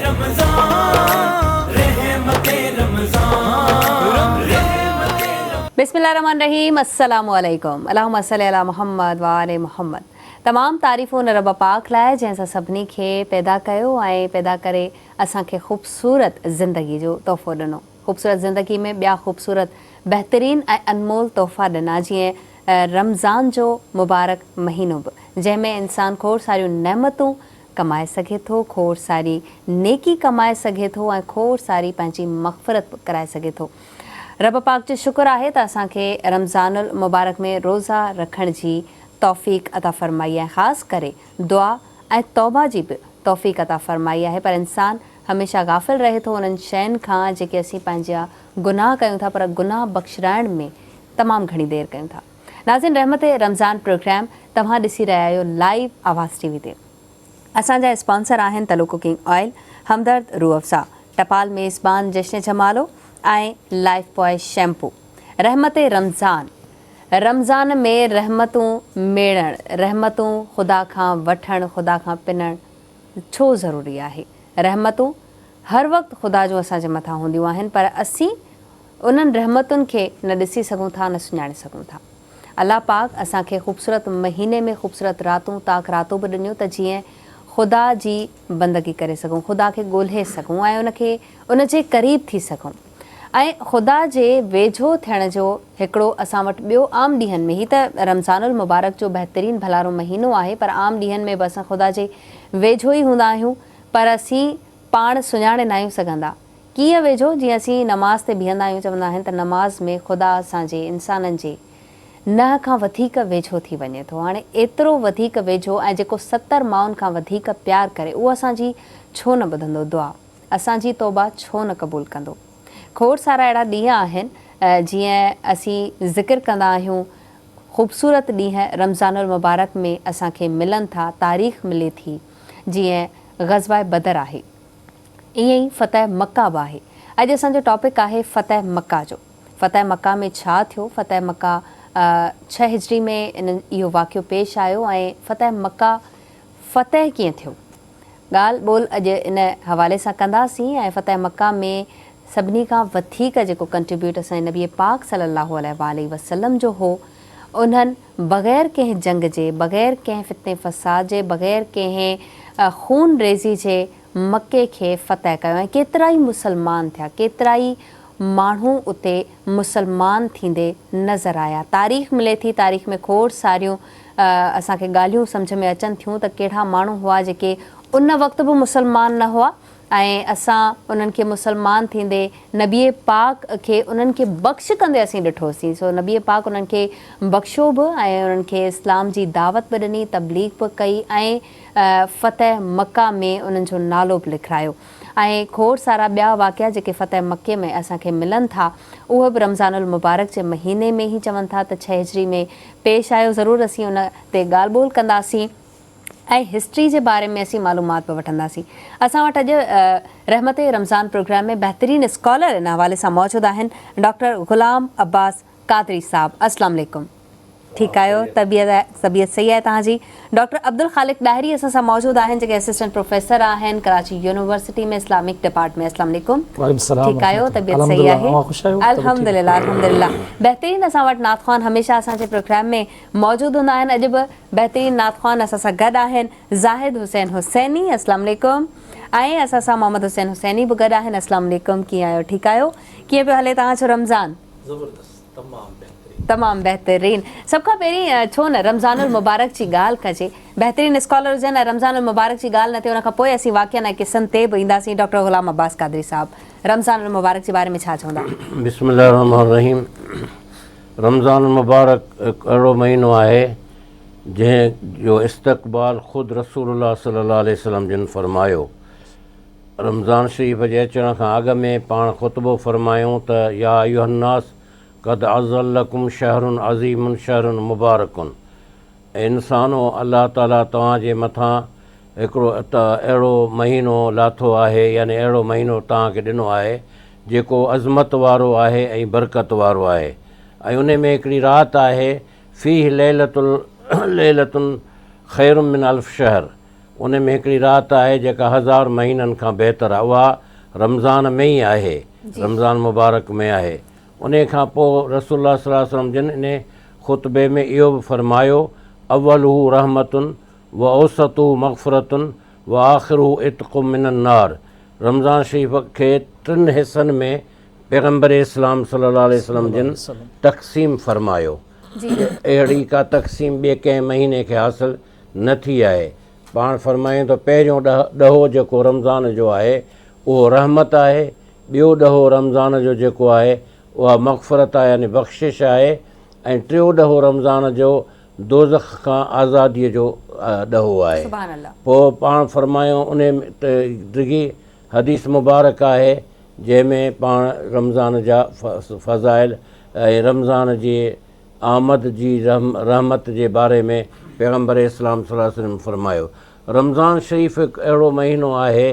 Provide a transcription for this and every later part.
رمضان رحمت رمضان رحمت بسم الله الرحمن الرحيم السلام عليڪم اللهم صل علي محمد وآل محمد تمام تعريفون رب پاڪ لاء جنهن اسان سڀني کي پيدا ڪيو ۽ پيدا ڪري اسان کي خوبصورت زندگي جو تحفو ڏنو خوبصورت زندگي ۾ ٻيا خوبصورت بهترين ۽ انمول تحفا ڏنا جيئن رمضان جو مبارڪ مهينو به جنهن ۾ انسان کوڙ ساريون نعمتون ڪمائي سگهي ٿو، کوڙ ساري نيڪي ڪمائي سگهي ٿو ۽ کوڙ ساري پنهنجي مغفرت به ڪرائي سگهي ٿو. رب پاڪ جو شڪر آهي ته اسان کي رمضان المبارڪ ۾ روزا رکڻ جي توفيق عطا فرمائي ۽ خاص ڪري دعا ۽ توبه جي به توفيق عطا فرمائي آهي پر انسان هميشه غافل رهي ٿو انهن شين کان جيڪي اسين پنهنجا گناهه ڪيون ٿا پر گناهه بخشرائڻ ۾ تمام گهڻي دير ڪيون ٿا. ناظرين رحمت رمضان پروگرام توهان ڏسي رهيا آهيو لائيو آواز ٽي وي تي. اسان جا اسپانسر آهن تلو ڪوڪنگ آئل، همدرد روح افزا، ٽپال ميزبان جشن جمالو ۽ لائف بوائي شيمپو. رحمت رمضان رمضان ۾ رحمتون ميڙڻ، رحمتون خدا کان وٺڻ، خدا کان پنڻ ڇو ضروري آهي؟ رحمتون هر وقت خدا جون اسان جي مٿان هونديون آهن پر اسين انهن رحمتن کي نه ڏسي سگهون ٿا نه سڃاڻي سگهون ٿا. الله پاڪ اسان کي خوبصورت مهيني ۾ خوبصورت راتون طاق راتون به ڏنيون ته جيئن خدا جي بندگي ڪري سگهون، خدا کي ڳولهي سگهون ۽ ان کي ان جي قريب ٿي سگهون ۽ خدا جي ويجهو ٿيڻ جو هڪڙو اسان وٽ ٻيو عام ڏينهن ۾ هي ته رمضان المبارڪ جو بهترين ڀلارو مهينو آهي پر عام ڏينهن ۾ به اسان خدا جي ويجهو ئي هوندا آهيون پر اسين پاڻ سڃاڻي ناهيون سگهندا. ڪيئن ويجهو؟ جيئن اسين نماز تي بيهندا آهيون چوندا آهن ته نماز ۾ خدا اسان جي، انسانن جي، ننهن کان وڌيڪ ويجهو ٿي وڃي ٿو. هاڻي ايترو وڌيڪ ويجهو ۽ جيڪو 70 مائن کان وڌيڪ پيار ڪري اهو اسان جي ڇو نه ٻڌندو دعا؟ اسان جي توبه ڇو نه قبول ڪندو؟ کوڙ سارا اهڙا ڏينهن آهن جيئن اسين ذڪر ڪندا آهيون خوبصورت ڏينهن رمضان المبارڪ ۾ اسان کي ملن ٿا تاريخ ملي ٿي جيئن غزوه بدر آهي. ائين ئي فتح مڪه به آهي. اڄ اسان جو ٽاپڪ آهي فتح مڪه جو. فتح مڪه ۾ ڇا ٿيو؟ فتح مڪه ڇهه هجري ۾ ان اهو واقعو پيش آيو ۽ فتح مڪه فتح ڪيئن ٿيو؟ ڳالهه ٻولهه اڄ ان حوالي سان ڪنداسين ۽ فتح مڪه ۾ سڀني کان وڌيڪ جيڪو ڪنٽريبيوٽ اسان جي نبي پاڪ صلي الله عليه واٰله وسلم جو هو انهن بغير ڪنهن جنگ جي، بغير ڪنهن فتني فساد جي، بغير ڪنهن خون ريزي جي مڪي کي فتح ڪيو ۽ ڪيترائي مسلمان ٿيا، ڪيترائي ماڻهو اتي مسلمان ٿيندي نظر آيا. تاريخ ملي ٿي، تاريخ ۾ کوڙ ساريون اسان کي ڳالهيون سمجهه ۾ اچن ٿيون ته ڪهڙا ماڻهو هئا جيڪي ان وقت به مسلمان نه هئا ۽ اسان انهن کي مسلمان ٿيندي نبي پاڪ کي انهن کي بخش ڪندي اسين ڏٺوسين سو نبي پاڪ انهن کي بخشيو به ۽ انهن کي اسلام جي دعوت به ڏني تبليغ به ڪئي ۽ فتح مڪه ۾ انهن جو نالو به لکرايو ۽ کوڙ سارا ٻيا واقعا جيڪي فتح مڪي ۾ اسان کي ملن ٿا اهي به رمضان المبارڪ جي مهيني ۾ ئي چون ٿا ته ڇهه هجري ۾ پيش آيو ضرور اسين ان تي ڳالهه ٻولهه ڪنداسين. ۽ هسٽري جي باري ۾ اسين معلومات به وٺنداسين. اسان وٽ اڄ رحمت رمضان پروگرام ۾ بهترين اسڪالر ان حوالي سان موجود آهن ڊاڪٽر غلام عباس قادري صاحب السلام عليڪم ٺيڪ آهيو طبيعت طبيعت صحيح آهي توهان جي ڊاڪٽر عبدالخالق ڏاهري اسان سان موجود آهن جيڪي اسسٽنٽ پروفيسر آهن ڪراچي يونيورسٽي ۾ اسلامڪ ڊپارٽمينٽ السلام عليڪم وعليڪم السلام ٺيڪ آهيو طبيعت صحيح آهي الحمدلله الحمدلله بهترين اسان وٽ نعت خوان هميشه اسان جي پروگرام ۾ موجود هوندا آهن اڄ به بهترين نعت خوان اسان سان گڏ آهن زاهد حسين حسيني اسلام عليڪم ۽ اسان سان محمد حسين حسيني به گڏ آهن اسلام عليڪم ڪيئن آهيو ٺيڪ آهيو ڪيئن پيو هلي توهان جو رمضان زبردست تمام بهترين تمام بهترين سڀ کان پهرين ڇو نه رمضان المبارڪ جي ڳالهه ڪجي بهترين اسڪالر هجن ۽ رمضان المبارڪ جي ڳالهه نه ٿئي ان کان پوء اسين واقعن ۽ قصن تي به اينداسين ڊاڪٽر غلام عباس قادري صاحب رمضان المبارڪ جي باري ۾ ڇا چوندا بسم الله الرحمن الرحيم رمضان المبارڪ هڪ اهڙو مهينو آهي جنهن جو استقبال خود رسول الله صلي الله عليه وسلم جن فرمايو. رمضان شريف جي اچڻ کان اڳ ۾ پاڻ خطبو فرمايائون ته يا ايها الناس قد اظلڪم شهر عظيم شهر مبارڪ اي انسانو الله تعالي توهان جي مٿان هڪڙو اهڙو مهينو لاٿو آهي يعني اهڙو مهينو توهان کي ڏنو آهي جيڪو عظمت وارو آهي ۽ برڪت وارو آهي ۽ انهي ۾ هڪڙي رات آهي فيه ليلة ليلة خير من الف شهر ان ۾ هڪڙي رات آهي جيڪا هزار مهينن کان بهتر آهي اها رمضان ۾ ئي آهي رمضان مبارڪ ۾ آهي. انهيء کان پوء رسول الله صلي الله عليه وسلم جن انهيء خطبي ۾ اهو به فرمايو، اوله رحمة و اوسطه مغفرة و آخره عتق من النار رمضان شريف کي ٽن حصن ۾ پيغمبر اسلام صلي الله عليه وسلم جن تقسيم فرمايو. اهڙي ڪا تقسيم ٻئي ڪنهن مهيني کي حاصل نه ٿي آهي. پاڻ فرمايائون ته پهريون ڏهو جيڪو رمضان جو آهي اهو رحمت آهي، ٻيو ڏهو رمضان جو جيڪو آهي اها مغفرت آهي يعني بخشش آهي ۽ ٽيو ڏهو رمضان جو دوزخ کان آزاديء جو ڏهو آهي. پوء پاڻ فرمايائون انهي تي ڊگهي حديث مبارڪ آهي جنهن ۾ پاڻ رمضان جا فضائل ۽ رمضان جي آمد جي رحمت جي باري ۾ پيغمبر اسلام صلي الله عليه وسلم فرمايو، رمضان شريف هڪ اهڙو مهينو آهي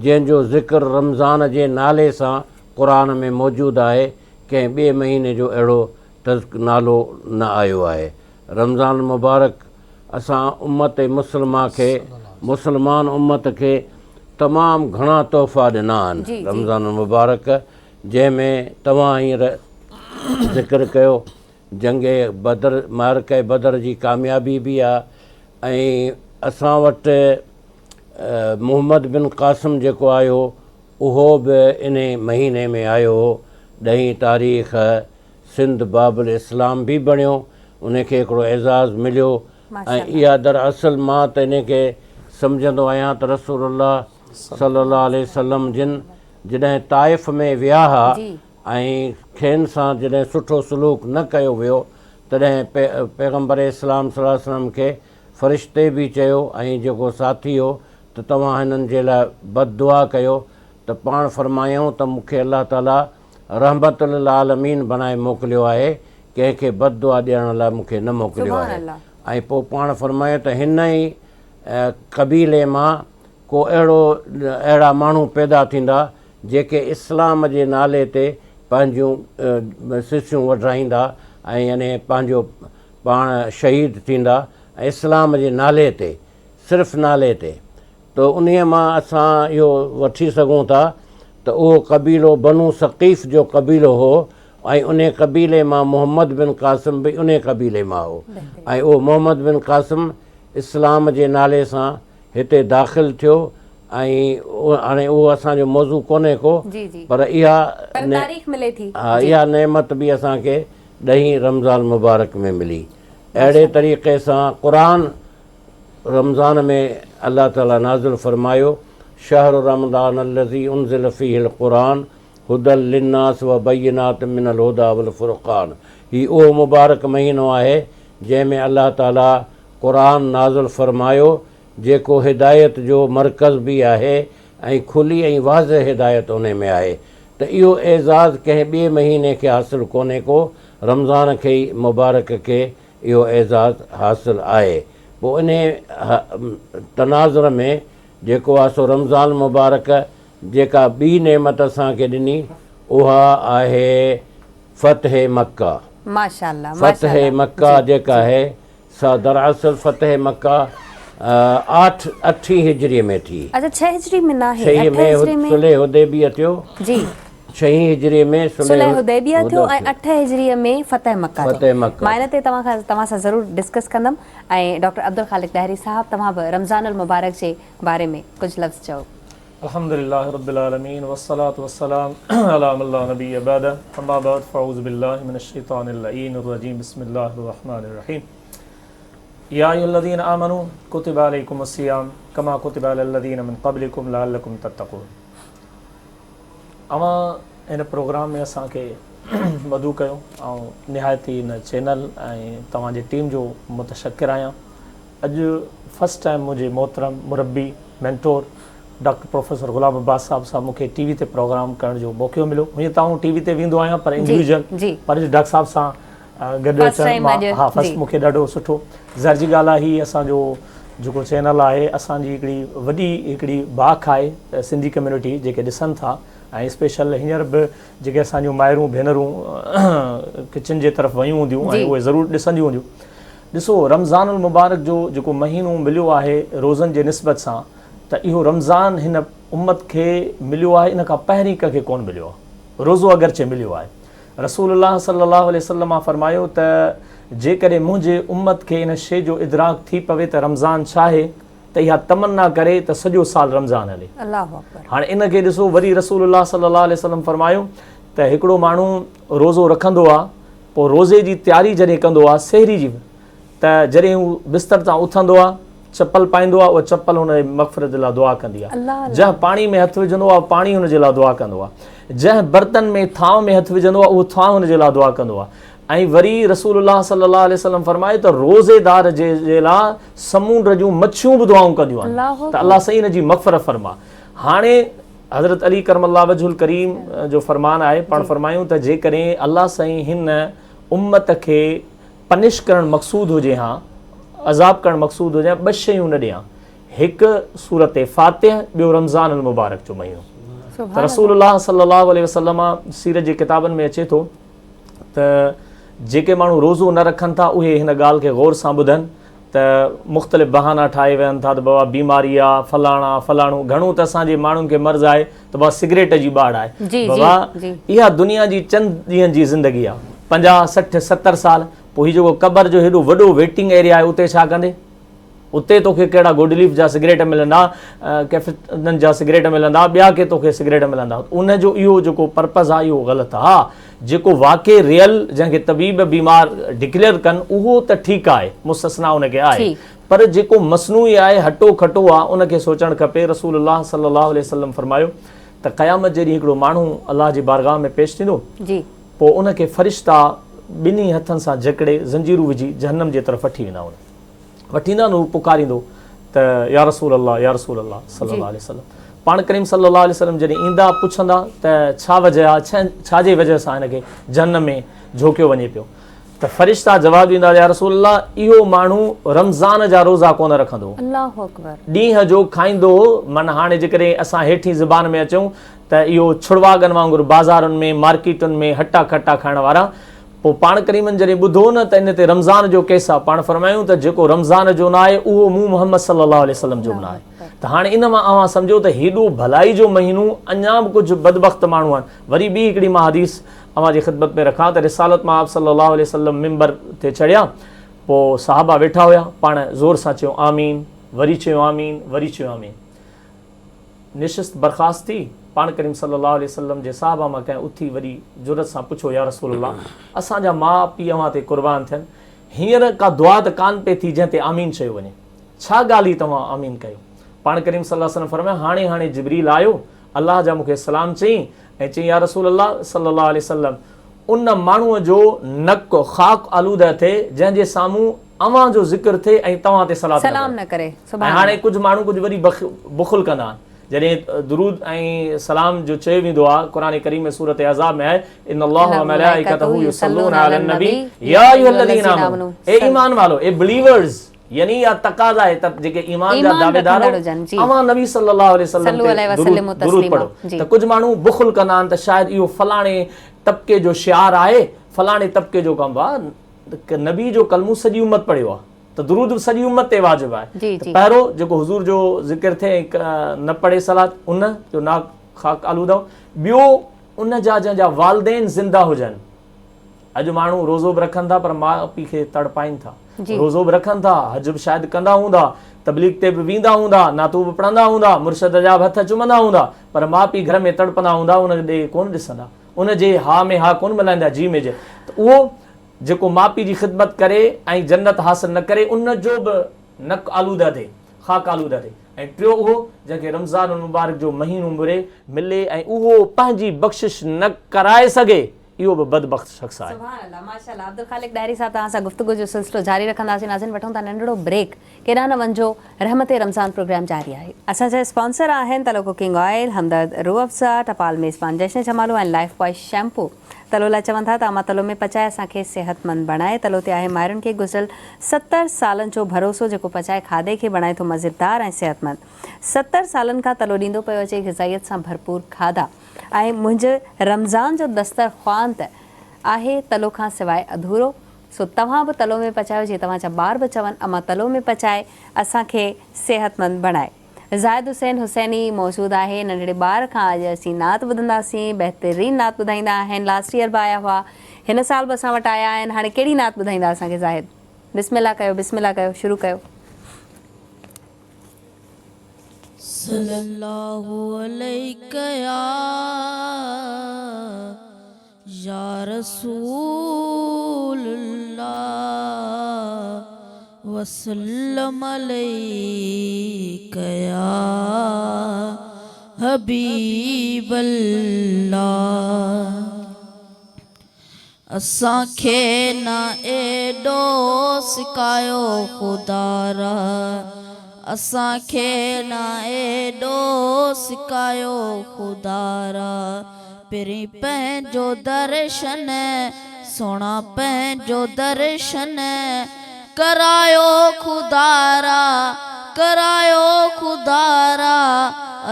جنهن جو ذڪر رمضان جي نالي سان قرآن ۾ موجود آهي، ڪنهن ٻئي مهيني جو اهڙو نالو نه آيو آهي. رمضان المبارڪ اسان امت مسلمه کي مسلمان امت کي تمام گهڻا تحفا ڏنا آهن. رمضان المبارڪ جنهن ۾ توهان هينئر ذڪر ڪيو جنگ بدر معرڪه بدر جي ڪاميابي به آ ۽ اسان وٽ محمد بن قاسم جيڪو آيو اهو به انهي مهيني ۾ آيو هو ڏهين تاريخ سنڌ باب الاسلام به بڻيو ان کي هڪڙو اعزاز مليو ۽ اها در اصل مان ته انهي کي سمجهندو آهيان ته رسول الله صلي الله عليه وسلم جن جڏهن طائف ۾ ويا ها ۽ کين سان جڏهن سٺو سلوڪ نه ڪيو ويو تڏهن پيغمبر اسلام صلي الله عليه وسلم کي فرشتي به چيو ۽ جيڪو ساٿي هو ته توهان هنن جي لاء بد دعا ڪيو ته پاڻ فرمايائون ته مون کي الله تعالي رحمت للعالمين بڻائي موڪليو آهي ڪنهن کي بد دعا ڏيڻ لاء مون کي نه موڪليو آهي ۽ پوء پاڻ فرمايو ته هن ئي قبيلي مان ڪو اهڙو اهڙا ماڻهو پيدا ٿيندا جيڪي اسلام جي نالي تي پنهنجون سسيون وڍرائيندا ۽ يعني پنهنجو پاڻ شهيد ٿيندا ۽ اسلام جي نالي تي صرف نالي تي ته انهيء مان اسان اهو وٺي سگهون ٿا ته اهو قبيلو بنو ثقيف جو قبيلو هو ۽ انهي قبيلي مان محمد بن قاسم به انهي قبيلي مان هو ۽ اهو محمد بن قاسم اسلام جي نالي سان هتي داخل ٿيو ۽ هاڻي اهو اسان جو موضوع ڪونهي ڪو پر اها اها نعمت به اسان کي ڏهين رمضان مبارڪ ۾ ملي. اهڙي طريقي سان قرآن رمضان ۾ الله تعالي نازل فرمايو، شهر رمضان الذي انزل فيه القرآن هدي للناس وبينات من الهدي والفرقان هي اهو مبارڪ مهينو آهي جنهن ۾ الله تعالي قرآن نازل فرمايو جيڪو هدايت جو مرڪز به آهي ۽ کلي ۽ واضح هدايت انهي ۾ آهي ته اهو اعزاز ڪنهن ٻئي مهيني کي حاصل ڪونهي ڪو رمضان کي ئي مبارڪ کي اهو اعزاز حاصل آهي پوء انهي تناظر ۾ جيڪو آهي سو رمضان مبارڪ جيڪا ٻي نعمت اسان کي ڏني اها آهي فتح مڪه ماشاءالله فتح مڪه جيڪا آهي سا دراصل فتح مڪه آٺ اٺين هجري ۾ ٿي. اڇا ڇهه هجري ۾ ناهي اٺ هجري ۾. صلح حديبيه ٿيو. جي. ڇهين هجري ۾ صلح حديبيه ٿيو ۽ اٺ هجري ۾ فتح مڪه ٿيو. فتح مڪه. مان ان تي توهان کان توهان سان ضرور ڊسڪس ڪندم ۽ ڊاڪٽر عبدالخالق ڏاهري صاحب توهان به رمضان المبارڪ جي باري ۾ ڪجهه لفظ چئو. الحمد لله رب العالمين والصلاه والسلام علي من لا نبي بعده اما بعد فاعوذ بالله من الشيطان اللعين الرجيم بسم الله الرحمن الرحيم يا ايها الذين آمنوا كتب عليكم الصيام كما كتب على الذين من قبلكم لعلكم تتقون اوهان هن پروگرام ۾ اسان کي مدعو ڪيو آئون نهايت ئي هن چينل ۽ توهان جي ٽيم جو متشڪر آهيان اڄ فرسٽ ٽائيم منهنجي محترم مربي mentor doctor professor Ghulam Abbas صاحب سان مون کي ٽي وي تي پروگرام ڪرڻ جو موقعو مليو هونئن ته آئون ٽي وي تي ويندو آهيان پر انڊيويجل پر اڄ ڊاڪٽر صاحب سان گڏ اچڻ ها فرسٽ مون کي ڏاڍو سٺو ظاهر جي ڳالهه آهي هي اسان جو جيڪو چينل آهي اسان جي هڪڙي وڏي هڪڙي باک آهي سنڌي ڪميونٽي جيڪي ڏسن ٿا ۽ اسپيشل هينئر به جيڪي اسان جون مائرون ڀينرون ڪچن جي طرف ويون هونديون ۽ اهي ضرور ڏسنديون هونديون. ڏسو رمضان المبارڪ جو جيڪو مهينو مليو آهي روزن جي نسبت سان ته اهو رمضان هن امت کي مليو آهي ان کان پهرين ڪنهن کي ڪونه مليو آهي روزو اگرچه مليو آهي رسول الله صلي الله عليه وسلم فرمايو ته جيڪڏهن منهنجي امت کي ان شيء جو ادراڪ ٿي پوي ته رمضان ڇا آهي ته اها تمنا ڪري ته سڄو سال رمضان هلي. هاڻي ان کي ڏسو وري رسول الله صلي الله عليه وسلم فرمايو ته هڪڙو ماڻهو روزو رکندو آ پوء روزي جي تياري جڏهن ڪندو آ سحري جي ته جڏهن هو بستر تان اٿندو آ چپل پائيندو آ اها چپل هن جي مغفرت لاء دعا ڪندي آ جنهن پاڻي ۾ هٿ وجهندو آ پاڻي هن جي لاء دعا ڪندو آ جنهن برتن ۾ ٿانء ۾ هٿ وجهندو آ اهو ٿانء هن جي لاء دعا ڪندو آ ۽ وري رسول الله صلي الله عليه وسلم فرمايو ته روزيدار جي جي لاء سمونڊ جون مڇيون به دعائون ڪنديون آهن ته الله سائين ان جي مغفرت فرما. هاڻي حضرت علي ڪرم الله وجه الڪريم جو فرمان آهي پاڻ فرمايون ته جيڪڏهن الله سائين هن امت کي پنش ڪرڻ مقصود هجي ها عذاب ڪرڻ مقصود هجي ها ٻه شيون نه ڏي ها هڪ سورت فاتح ٻيو رمضان المبارڪ جو مهينو ته رسول الله صلي الله عليه وسلم سيرت جي ڪتابن ۾ اچي ٿو ته جيڪي ماڻهو روزو نه رکن ٿا اهي هن ڳالهه کي غور سان ٻڌن ته مختلف بهانا ٺاهي ويهن ٿا ته بابا بيماري آ فلاڻا فلاڻو گهڻو ته اسان جي ماڻهن کي مرض آهي ته بابا سگريٽ جي ٻاڙ آهي بابا اها دنيا جي چند ڏينهن جي زندگي آ 50 60 70 سال پوء هي جيڪو قبر جو هيڏو وڏو ويٽنگ ايريا آهي اتي ڇا ڪندي اتي توکي ڪهڙا گوڊليف جا سگريٽ ملندا، ڪيفٽن جا سگريٽ ملندا، ٻيا ڪي توکي سگريٽ ملندا. ان جو اهو جيڪو پرپز آهي اهو غلط آهي. ها جيڪو واقعي ريئل جنهن کي طبيب بيمار ڊڪليئر ڪن اهو ته ٺيڪ آهي، مستثنيٰ ان کي آهي. پر جيڪو مصنوعي آهي، هٽو کٽو آهي، ان کي سوچڻ کپي. رسول الله صلي الله عليه وسلم فرمايو ته قيامت جي ڏينهن هڪڙو ماڻهو الله جي بارگاهه ۾ پيش ٿيندو، پوء ان کي فرشتا ٻنهي هٿن سان جڪڙي زنجيرون وجهي جهنم جي طرف وٺي ويندا. ان وٺيندا نه هو پڪاريندو ته يا رسول الله يا رسول الله صلي الله عليه وسلم پاڻ ڪريم صلي الله عليه وسلم جڏهن ايندا پڇندا ته ڇا وجه آ ڇا جي وجه سان هن کي جهنم ۾ جهوڪيو وڃي پيو ته فرشتا جواب ڏيندا يا رسول الله اهو ماڻهو رمضان جا روزا ڪونه رکندو هو الله اڪبر ڏينهن جو کائيندو هو من هاڻي جيڪڏهن اسان هيٺين زبان ۾ اچون ته اهو ڇڙواڳن وانگر بازارن ۾ مارڪيٽن ۾ هٽا کٽا کائڻ وارا پوء پاڻ ڪريمن جڏهن ٻڌو نه ته ان تي رمضان جو ڪيس آ، پاڻ فرمايائون ته جيڪو رمضان جو نه آهي اهو مون محمد صلي الله عليه وسلم جو به نه آهي. ته هاڻي ان مان اوهان سمجهو ته هيڏو ڀلائي جو مهينو اڃا به ڪجهه بدبخت ماڻهو آهن. وري ٻي هڪڙي مان حديث اوهان جي خدمت ۾ رکان ته رسالت مآب صلي الله عليه وسلم منبر تي چڙهيا پوء صحابه ويٺا هيا پاڻ زور سان چيو آمين وري چيو آمين وري چيو آمين. نشست برخاست ٿي، پاڻ ڪريم صلّي اللّٰه عليه وسلّم جي صحابه مان ڪنهن اٿي وڏي جرئت سان پڇيو يا رسول الله! اسان جا ماء پيء اوهان تي قربان ٿين، هينئر ڪا دعا ته ڪانه پئي ٿي جنهن تي آمين چيو وڃي، ڇا ڳالهه هئي توهان آمين ڪيو؟ پاڻ ڪريم صلّي اللّٰه عليه وسلّم فرمايو، هاڻي هاڻي جبريل آيو، الله جا مون کي سلام چيائين ۽ چيائين يا رسول الله صلّي اللّٰه عليه وسلّم! ان ماڻهوء جو نڪ خاڪ آلوده ٿئي جنهن جي سامهون اوهان جو ذڪر ٿئي ۽ توهان تي صلات نه ڪري. ۽ هاڻي ڪجهه ماڻهو ڪجهه وري بخل ڪندا آهن جڏهن درود ۽ سلام جو چيو ويندو آهي قرآن ڪريم ۾ سورة احزاب ۾ آهي ان الله وملائڪته يصلون علي النبي يا ايها الذين آمنوا اي ايمان والو اي بليورز يعني اها تقاضا آهي ته جيڪي ايمان جا دعويدار اوهان نبي صلي الله عليه وسلم تي درود پڙهو ته ڪجهه ماڻهو بخل ڪندا آهن ته شايد اهو فلاڻي طبقي جو شعار آهي فلاڻي طبقي جو ڪم آهي نبي جو ڪلمو سڄي امت پڙهيو آهي ته درود به سڄي امت تي واجب آهي ته پهرو جيڪو حضور جو ذڪر ٿئي ۽ نه پڙهي صلات ان جو ناڪ خاڪ آلوده ٻيو ان جا جنهن جا والدين زنده هجن اڄ ماڻهو روزو به رکن ٿا پر ماء پيء کي تڙپائين ٿا روزو به رکن ٿا حج به شايد ڪندا هوندا تبليغ تي به ويندا هوندا نعتون به پڙهندا هوندا مرشد جا به هٿ چمندا هوندا پر ماء پيء گهر ۾ تڙپندا هوندا ان ڏي ڪونه ڏسندا ان جي ها ۾ ها ڪونه ملائيندا جي ۾ جي ته اهو جيڪو ماء پيء جي خدمت ڪري ۽ جنت حاصل نه ڪري ان جو به نڪ آلوده ٿئي، خاڪ آلوده ٿئي ۽ ٽيو اهو جنهن کي رمضان المبارڪ جو مهينو مري، ملي ۽ اهو پنهنجي بخشش نه ڪرائي سگهي اهو به بدبخت شخص آهي. سبحان الله ماشاء الله عبدالخالق ڏاهري صاحب توهان سان گفتگو جو سلسلو جاري رکنداسين ناظرين وٺون ٿا ننڍڙو بريڪ ڪيڏانهن نه وڃجو رحمت رمضان پروگرام جاري آهي. اسان جا اسپانسر آهن تلو ڪوڪنگ آئل، همدرد روح افزا، ٽپال ميزبان جشن جمالو ۽ لائف بوائي شيمپو. تلو لاء چون ٿا ته امان تلو ۾ پچائي اسان کي صحتمند بڻائي. تلو تي آهي ماهرن کي گذريل 70 سالن جو ڀروسو جيڪو پچائي کاڌي کي بڻائي ٿو مزيدار ۽ صحتمند. 70 سالن کان تلو ڏيندو پيو اچي غذائيت سان ڀرپور کاڌا ۽ منهنجي رمضان جو دسترخوان ته آهي تلو کان سواء اڌورو. سو توهان به تلو ۾ پچايو جيئن توهان جا ٻار به چون امان تلو ۾ پچائي اسان کي صحتمند بڻائي. زاهد حسين حسيني موجود آهي ننڍڙي ٻار کان اڄ اسين نعت ٻڌنداسين بهترين نعت ٻڌائيندا آهن لاسٽ يئر به آيا هئا هن سال به اسان وٽ آيا آهن هاڻي ڪهڙي نعت ٻڌائيندا اسان کي زاهد بسم الله ڪيو بسم الله ڪيو شروع ڪيو. صلي الله عليڪ يا يا رسول الله وسلم عليڪ يا حبيب الله اسان کي نه ايڏو سڪايو خدارا اسان کي نه ايڏو سڪايو خدارا پرين پنهنجو درشن سهڻا پنهنجو درشن ڪرايو خدارا ڪرايو خدارا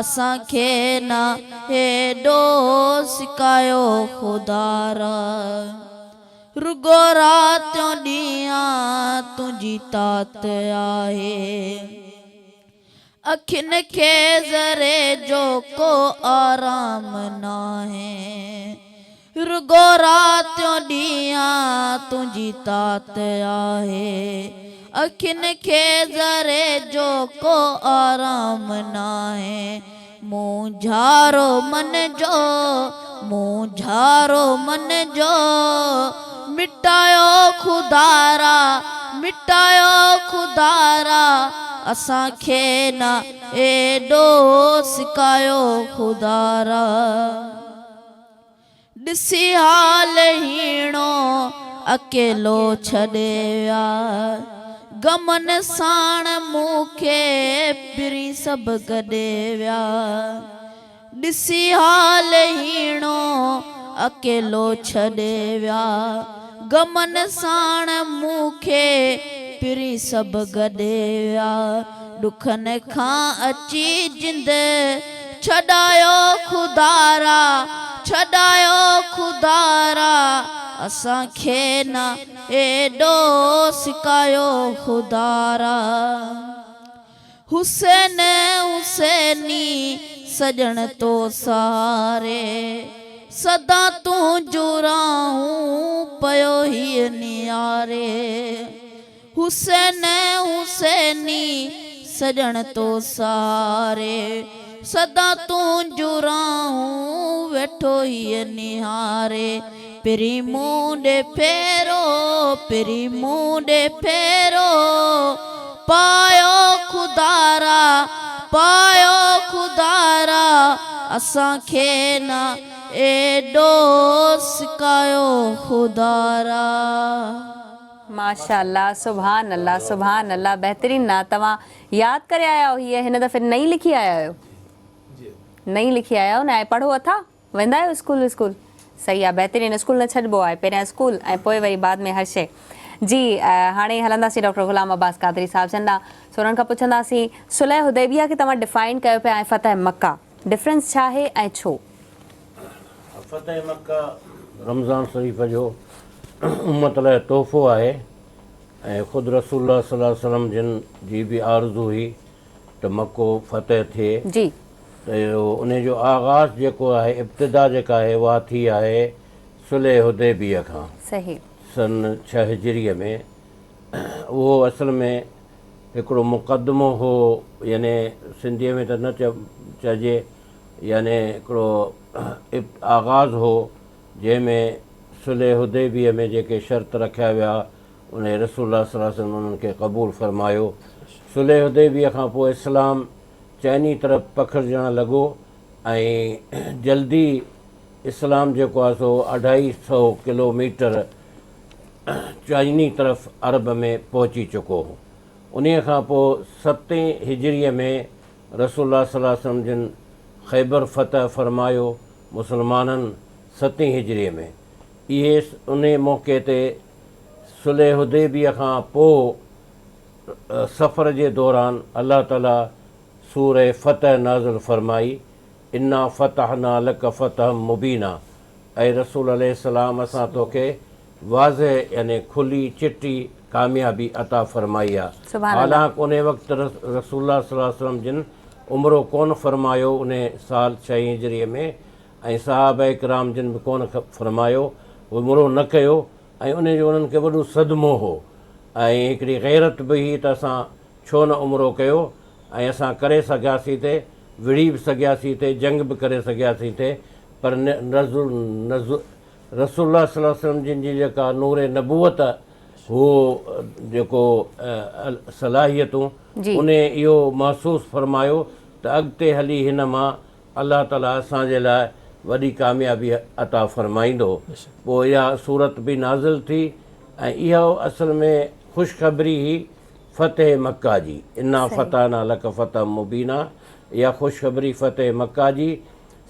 اسان کي نه ايڏو سڪايو خدارا رڳو راتيون ڏينهان تنهنجي تات آهي. اکين کي ذري جو ڪو آرام ناهي. رڳو راتيون ڏينهان تنهنجي تات آهي. اکين کي ذري جو ڪو آرام ناهي. مونجهارو من جو، مونجهارو من جو، مٽايو خدارا، مٽايو خدارا، اسان کي نه ايڏو سڪايو خدارا. ڏسي حال هيڻو اڪيلو ڇڏي ويا. غمن ساڻ مون کي پرين سڀ گڏي ويا. ڏسي حال هيڻو اڪيلو ڇڏي ويا. غمن ساڻ مون کي پرين سڀ گڏي ويا. ڏکن کان اچي جند ڇڏايو خدارا ڇڏايو خدارا اسان کي نه ايڏو سڪايو خدارا حسين حسيني سڄڻ تو سهاري سدا تنهنجون راهون پيو هيء نهاري. حسين حسيني سڄڻ تو ساري سدا تنهنجون راهون ويٺو هيء نهاري پرين مون ڏي ڦيرو پرين مون ڏي ڦيرو پايو خدارا پايو خدارا اسان کي نه ايڏو سڪايو خدارا. ماشاء الله سبحان الله سبحان الله بهترين نعت توهان ياد ڪري آيا آهيو هيء هن دفعي نئين لکي آيا آهيو نئين لکي آيا آهيو نه ۽ پڙهو اٿا ويندا آهيو اسڪول وسڪول صحيح آهي بهترين اسڪول نه ڇڏبو آهي پهريان اسڪول ۽ پوء وري بعد ۾ هر شيء جي هاڻي هلنداسين ڊاڪٽر غلام عباس قادري صاحب جن ڏانهن سو انهن کان پڇنداسين صلح حديبيه کي توهان ڊفائن ڪيو پيا ۽ فتح مڪه ڊفرنس ڇا آهي ۽ ڇو؟ فتح مڪه رمضان شريف جو امت لاء تحفو آهي ۽ خود رسول الله صلي الله عليه وسلم جن جي به آرزو هئي ته مڪو فتح ٿئي جي. ته انهي جو آغاز جيڪو آهي ابتدا جيڪا آهي اها ٿي آهي صلح حديبيه کان صحيح. سن ڇهه هجريء ۾ اهو اصل ۾ هڪڙو مقدمو هو يعني سنڌيء ۾ ته نه چئجي يعني هڪڙو آغاز هو جنهن ۾ صلح حديبيه ۾ جيڪي شرط رکيا ويا انهي رسول الله صلي الله عليه وسلم انهن کي قبول فرمايو. صلح حديبيه کان پوء اسلام چئني طرف پکڙجڻ لڳو ۽ جلدي اسلام جيڪو آهي سو اڍائي سئو ڪلو ميٽر چئني طرف عرب ۾ پهچي چڪو هو. انهيء کان پوء ستين هجريء ۾ رسول الله صلي الله عليه وسلم جن خيبر فتح فرمايو، مسلمانن ستين هجريء ۾ اهي انهي موقعي تي صلح حديبيه کان پوء سفر جي دوران الله تعالي سورة فتح نازل فرمائي، انا فتحنا لک فتحا مبينا، اي رسول عليه السلام اسان توکي واضح يعني کلي چٽي ڪاميابي عطا فرمائي آ. سبحان الله. حالانڪ انهي وقت رسول الله صلي الله عليه وسلم جن عمرو ڪونه فرمايو انهي سال ڇهين هجريء ۾ ۽ صحابه ڪرام جن به ڪونه فرمايو عمرو نه ڪيو ۽ انهي جو انهن کي وڏو صدمو هو ۽ هڪڙي غيرت به هئي ته اسان ڇو نه عمرو ڪيو ۽ اسان ڪري سگهياسين ٿي، وڙهي به سگهياسين ٿي، جنگ به ڪري سگهياسين ٿي پر رسول الله صلي الله عليه وسلم جن جي جيڪا نور نبوت هو جيڪو صلاحيتون انهي اهو محسوس فرمايو ته اڳتي هلي هن مان الله تعالي اسان جي لاء وڏي ڪاميابي عطا فرمائيندو. پوء اها سورت به نازل ٿي ۽ اها اصل ۾ خوشخبري هئي فتح مڪه جي، انا فتحنا لڪ فتحا مبينا، اها خوشخبري فتح مڪه جي،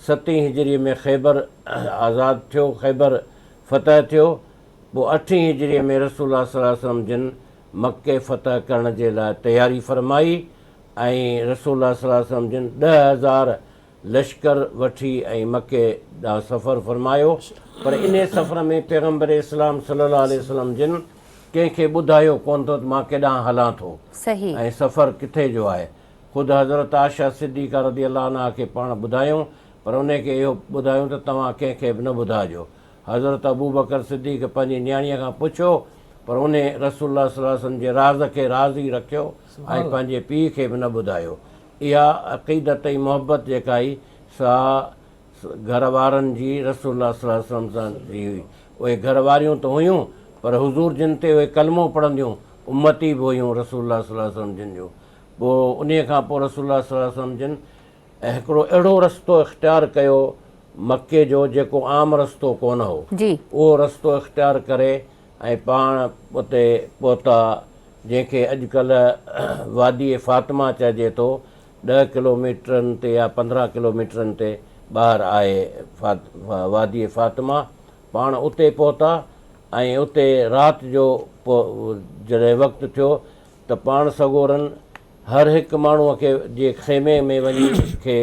ستين هجريء ۾ خيبر آزاد ٿيو، خيبر فتح ٿيو، پوء اٺين هجريء ۾ رسول الله صلي الله عليه وسلم جن مڪي فتح ڪرڻ جي لاء تياري فرمائي ۽ رسول الله صلي الله عليه وسلم جن 10,000 لشڪر وٺي ۽ مڪي ڏانهن سفر فرمايو پر انهي سفر ۾ پيغمبر اسلام صلي الله عليه وسلم جن ڪنهن کي ٻڌايو ڪونه ٿو ته مان ڪيڏانهن هلان ٿو ۽ سفر ڪٿي جو آهي. خود حضرت عائشه صديقه رضي الله عنها کي پاڻ ٻڌايائون پر انهي کي اهو ٻڌايائون ته توهان ڪنهن کي به نه ٻڌائجو. حضرت ابوبڪر صديق پنهنجي نياڻيء کان پڇيو پر انهي رسول الله صلي الله عليه وسلم جي راز کي راز ئي رکيو ۽ پنهنجي پيء کي به نه ٻڌايو. اها عقيدت ۽ محبت جيڪا هئي سا گهر وارن جي رسول الله صلي الله عليه وسلم سان جي هئي. اهي گهر واريون ته هيون پر حضور جن تي اهي ڪلمو پڙهنديون امتي به هيون رسول الله صلي الله عليه وسلم جن جون. پوء انهيء کان پوء رسول الله صلي الله عليه وسلم جن هڪڙو اهڙو رستو اختيار ڪيو مڪي جو جيڪو عام رستو ڪونه هو. اهو رستو اختيار ڪري ۽ پاڻ اتي پهتا جنهن کي اڄڪلهه وادي فاطمه چئجي ٿو، ڏهه ڪلوميٽرن تي يا 15 ڪلوميٽرن تي ٻاهر آهي وادي فاطمه، پاڻ اتي پهتا ۽ اتي رات جو جڏهن وقت ٿيو ته پاڻ سڳورن هر هڪ ماڻهوء کي جي خيمي ۾ وڃي کي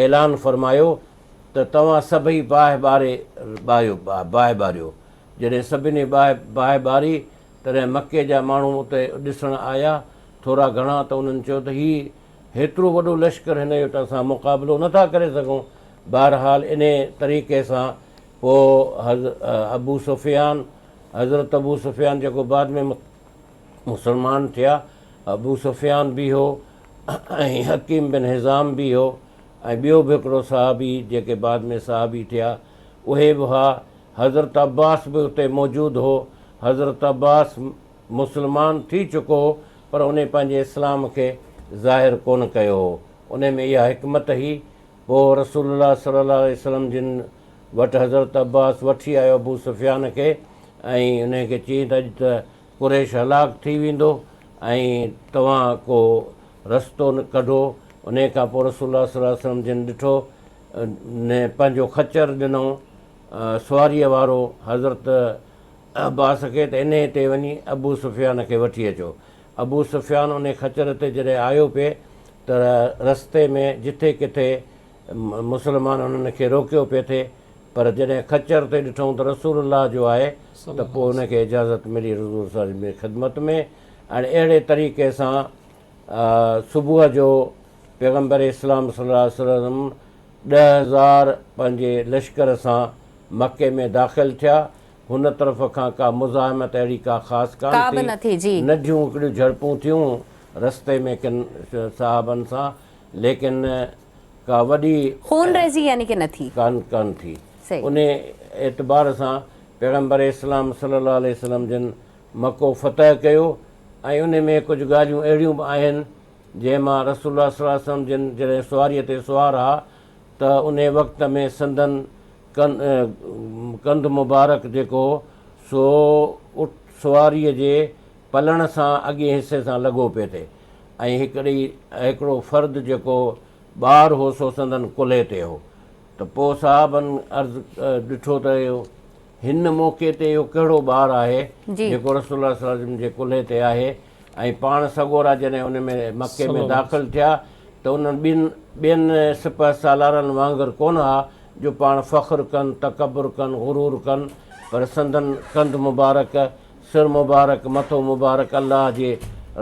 اعلان فرمايو ته توهان سڀئي باهه ٻاري باهه ٻاريو. جڏهن سڀني باهه ٻاري تڏهن مڪي جا ماڻهو اتي ڏسڻ آيا، ٿورا گهڻا ته انهن چيو ته هي هيترو وڏو لشڪر هن جو ته اسان مقابلو نه ٿا ڪري سگهون. بهرحال انهيء طريقي سان پوء ابو سفيان، حضرت ابو سفيان جيڪو بعد ۾ مسلمان ٿيا، ابو سفيان به هو ۽ حڪيم بن حزام به هو ۽ ٻيو به هڪڙو صحابي جيڪي بعد ۾ صحابي ٿيا اهي به هئا. حضرت عباس به اتي موجود هو. حضرت عباس مسلمان ٿي چڪو هو پر انهي پنهنجي اسلام کي ظاهر ڪونه ڪيو هو. انهي ۾ اها حڪمت هئي. پوء رسول الله صلي الله عليه وسلم جن وٽ حضرت عباس وٺي آيو ابو سفيان کي ۽ انهي کي چيائين ته اڄ ته قريش هلاڪ ٿي ويندو ۽ توهان ڪو رستو ڪڍو. انهي کان پوء رسول الله صلي الله عليه وسلم جن ڏٺو پنهنجو خچر ڏنائون سواريء وارو حضرت عباس کي ته انهيء تي وڃي ابو سفيان کي وٺي اچو. ابو سفيان انهيء خچر تي جڏهن آيو پئي ته رستي ۾ جٿي ڪٿي مسلمان انهن کي روڪيو پئي ٿي پر جڏهن خچر تي ڏٺائون ته رسول الله جو آهي ته پوء ان کي اجازت ملي حضور صلي الله عليه وسلم جي خدمت ۾ ۽ اهڙي طريقي سان صبح جو پيغمبر اسلام صلي الله عليه وسلم 10,000 پنهنجي لشڪر سان مڪي ۾ داخل ٿيا. هن طرف کان ڪا مزاحمت اهڙي ڪا خاص ڪانه ٿي. ننڍيون هڪڙيون جهڙپون ٿيون رستي ۾ ڪن صحابن سان ليڪن ڪا وڏي. خونريزي يعني ڪه نه ٿي. ڪانه ٿي. انهي اعتبار سان پيغمبر اسلام صلي الله عليه وسلم جن مڪو فتح ڪيو ۽ انهي ۾ ڪجهه ڳالهيون اهڙيون به آهن جنهن مان رسول الله صلي الله عليه وسلم جن جڏهن سواريء تي سوار ها ته انهي وقت ۾ سندن ڪنڌ مبارڪ جيڪو هو سو اٺ سواريء جي پلڻ سان اڳئين حصي سان لڳو پئي ٿي ۽ هڪڙي هڪڙو فرد جيڪو ٻار هو سو سندن ڪلهي تي هو ته پوء صحابن عرض ڏٺو ته اهو هن موقعي تي اهو ڪهڙو ٻار آهي جيڪو رسول الله صلي الله عليه وسلم جي ڪلهي تي آهي ۽ پاڻ سڳورا جڏهن ان ۾ مڪي ۾ داخل ٿيا ته انهن ٻن ٻين سپهه سالارن وانگر ڪونه ها جو پاڻ فخر ڪن، تڪبر ڪن، غرور ڪن، پر سندن ڪنڌ مبارڪ، سر مبارڪ، مٿو مبارڪ الله جي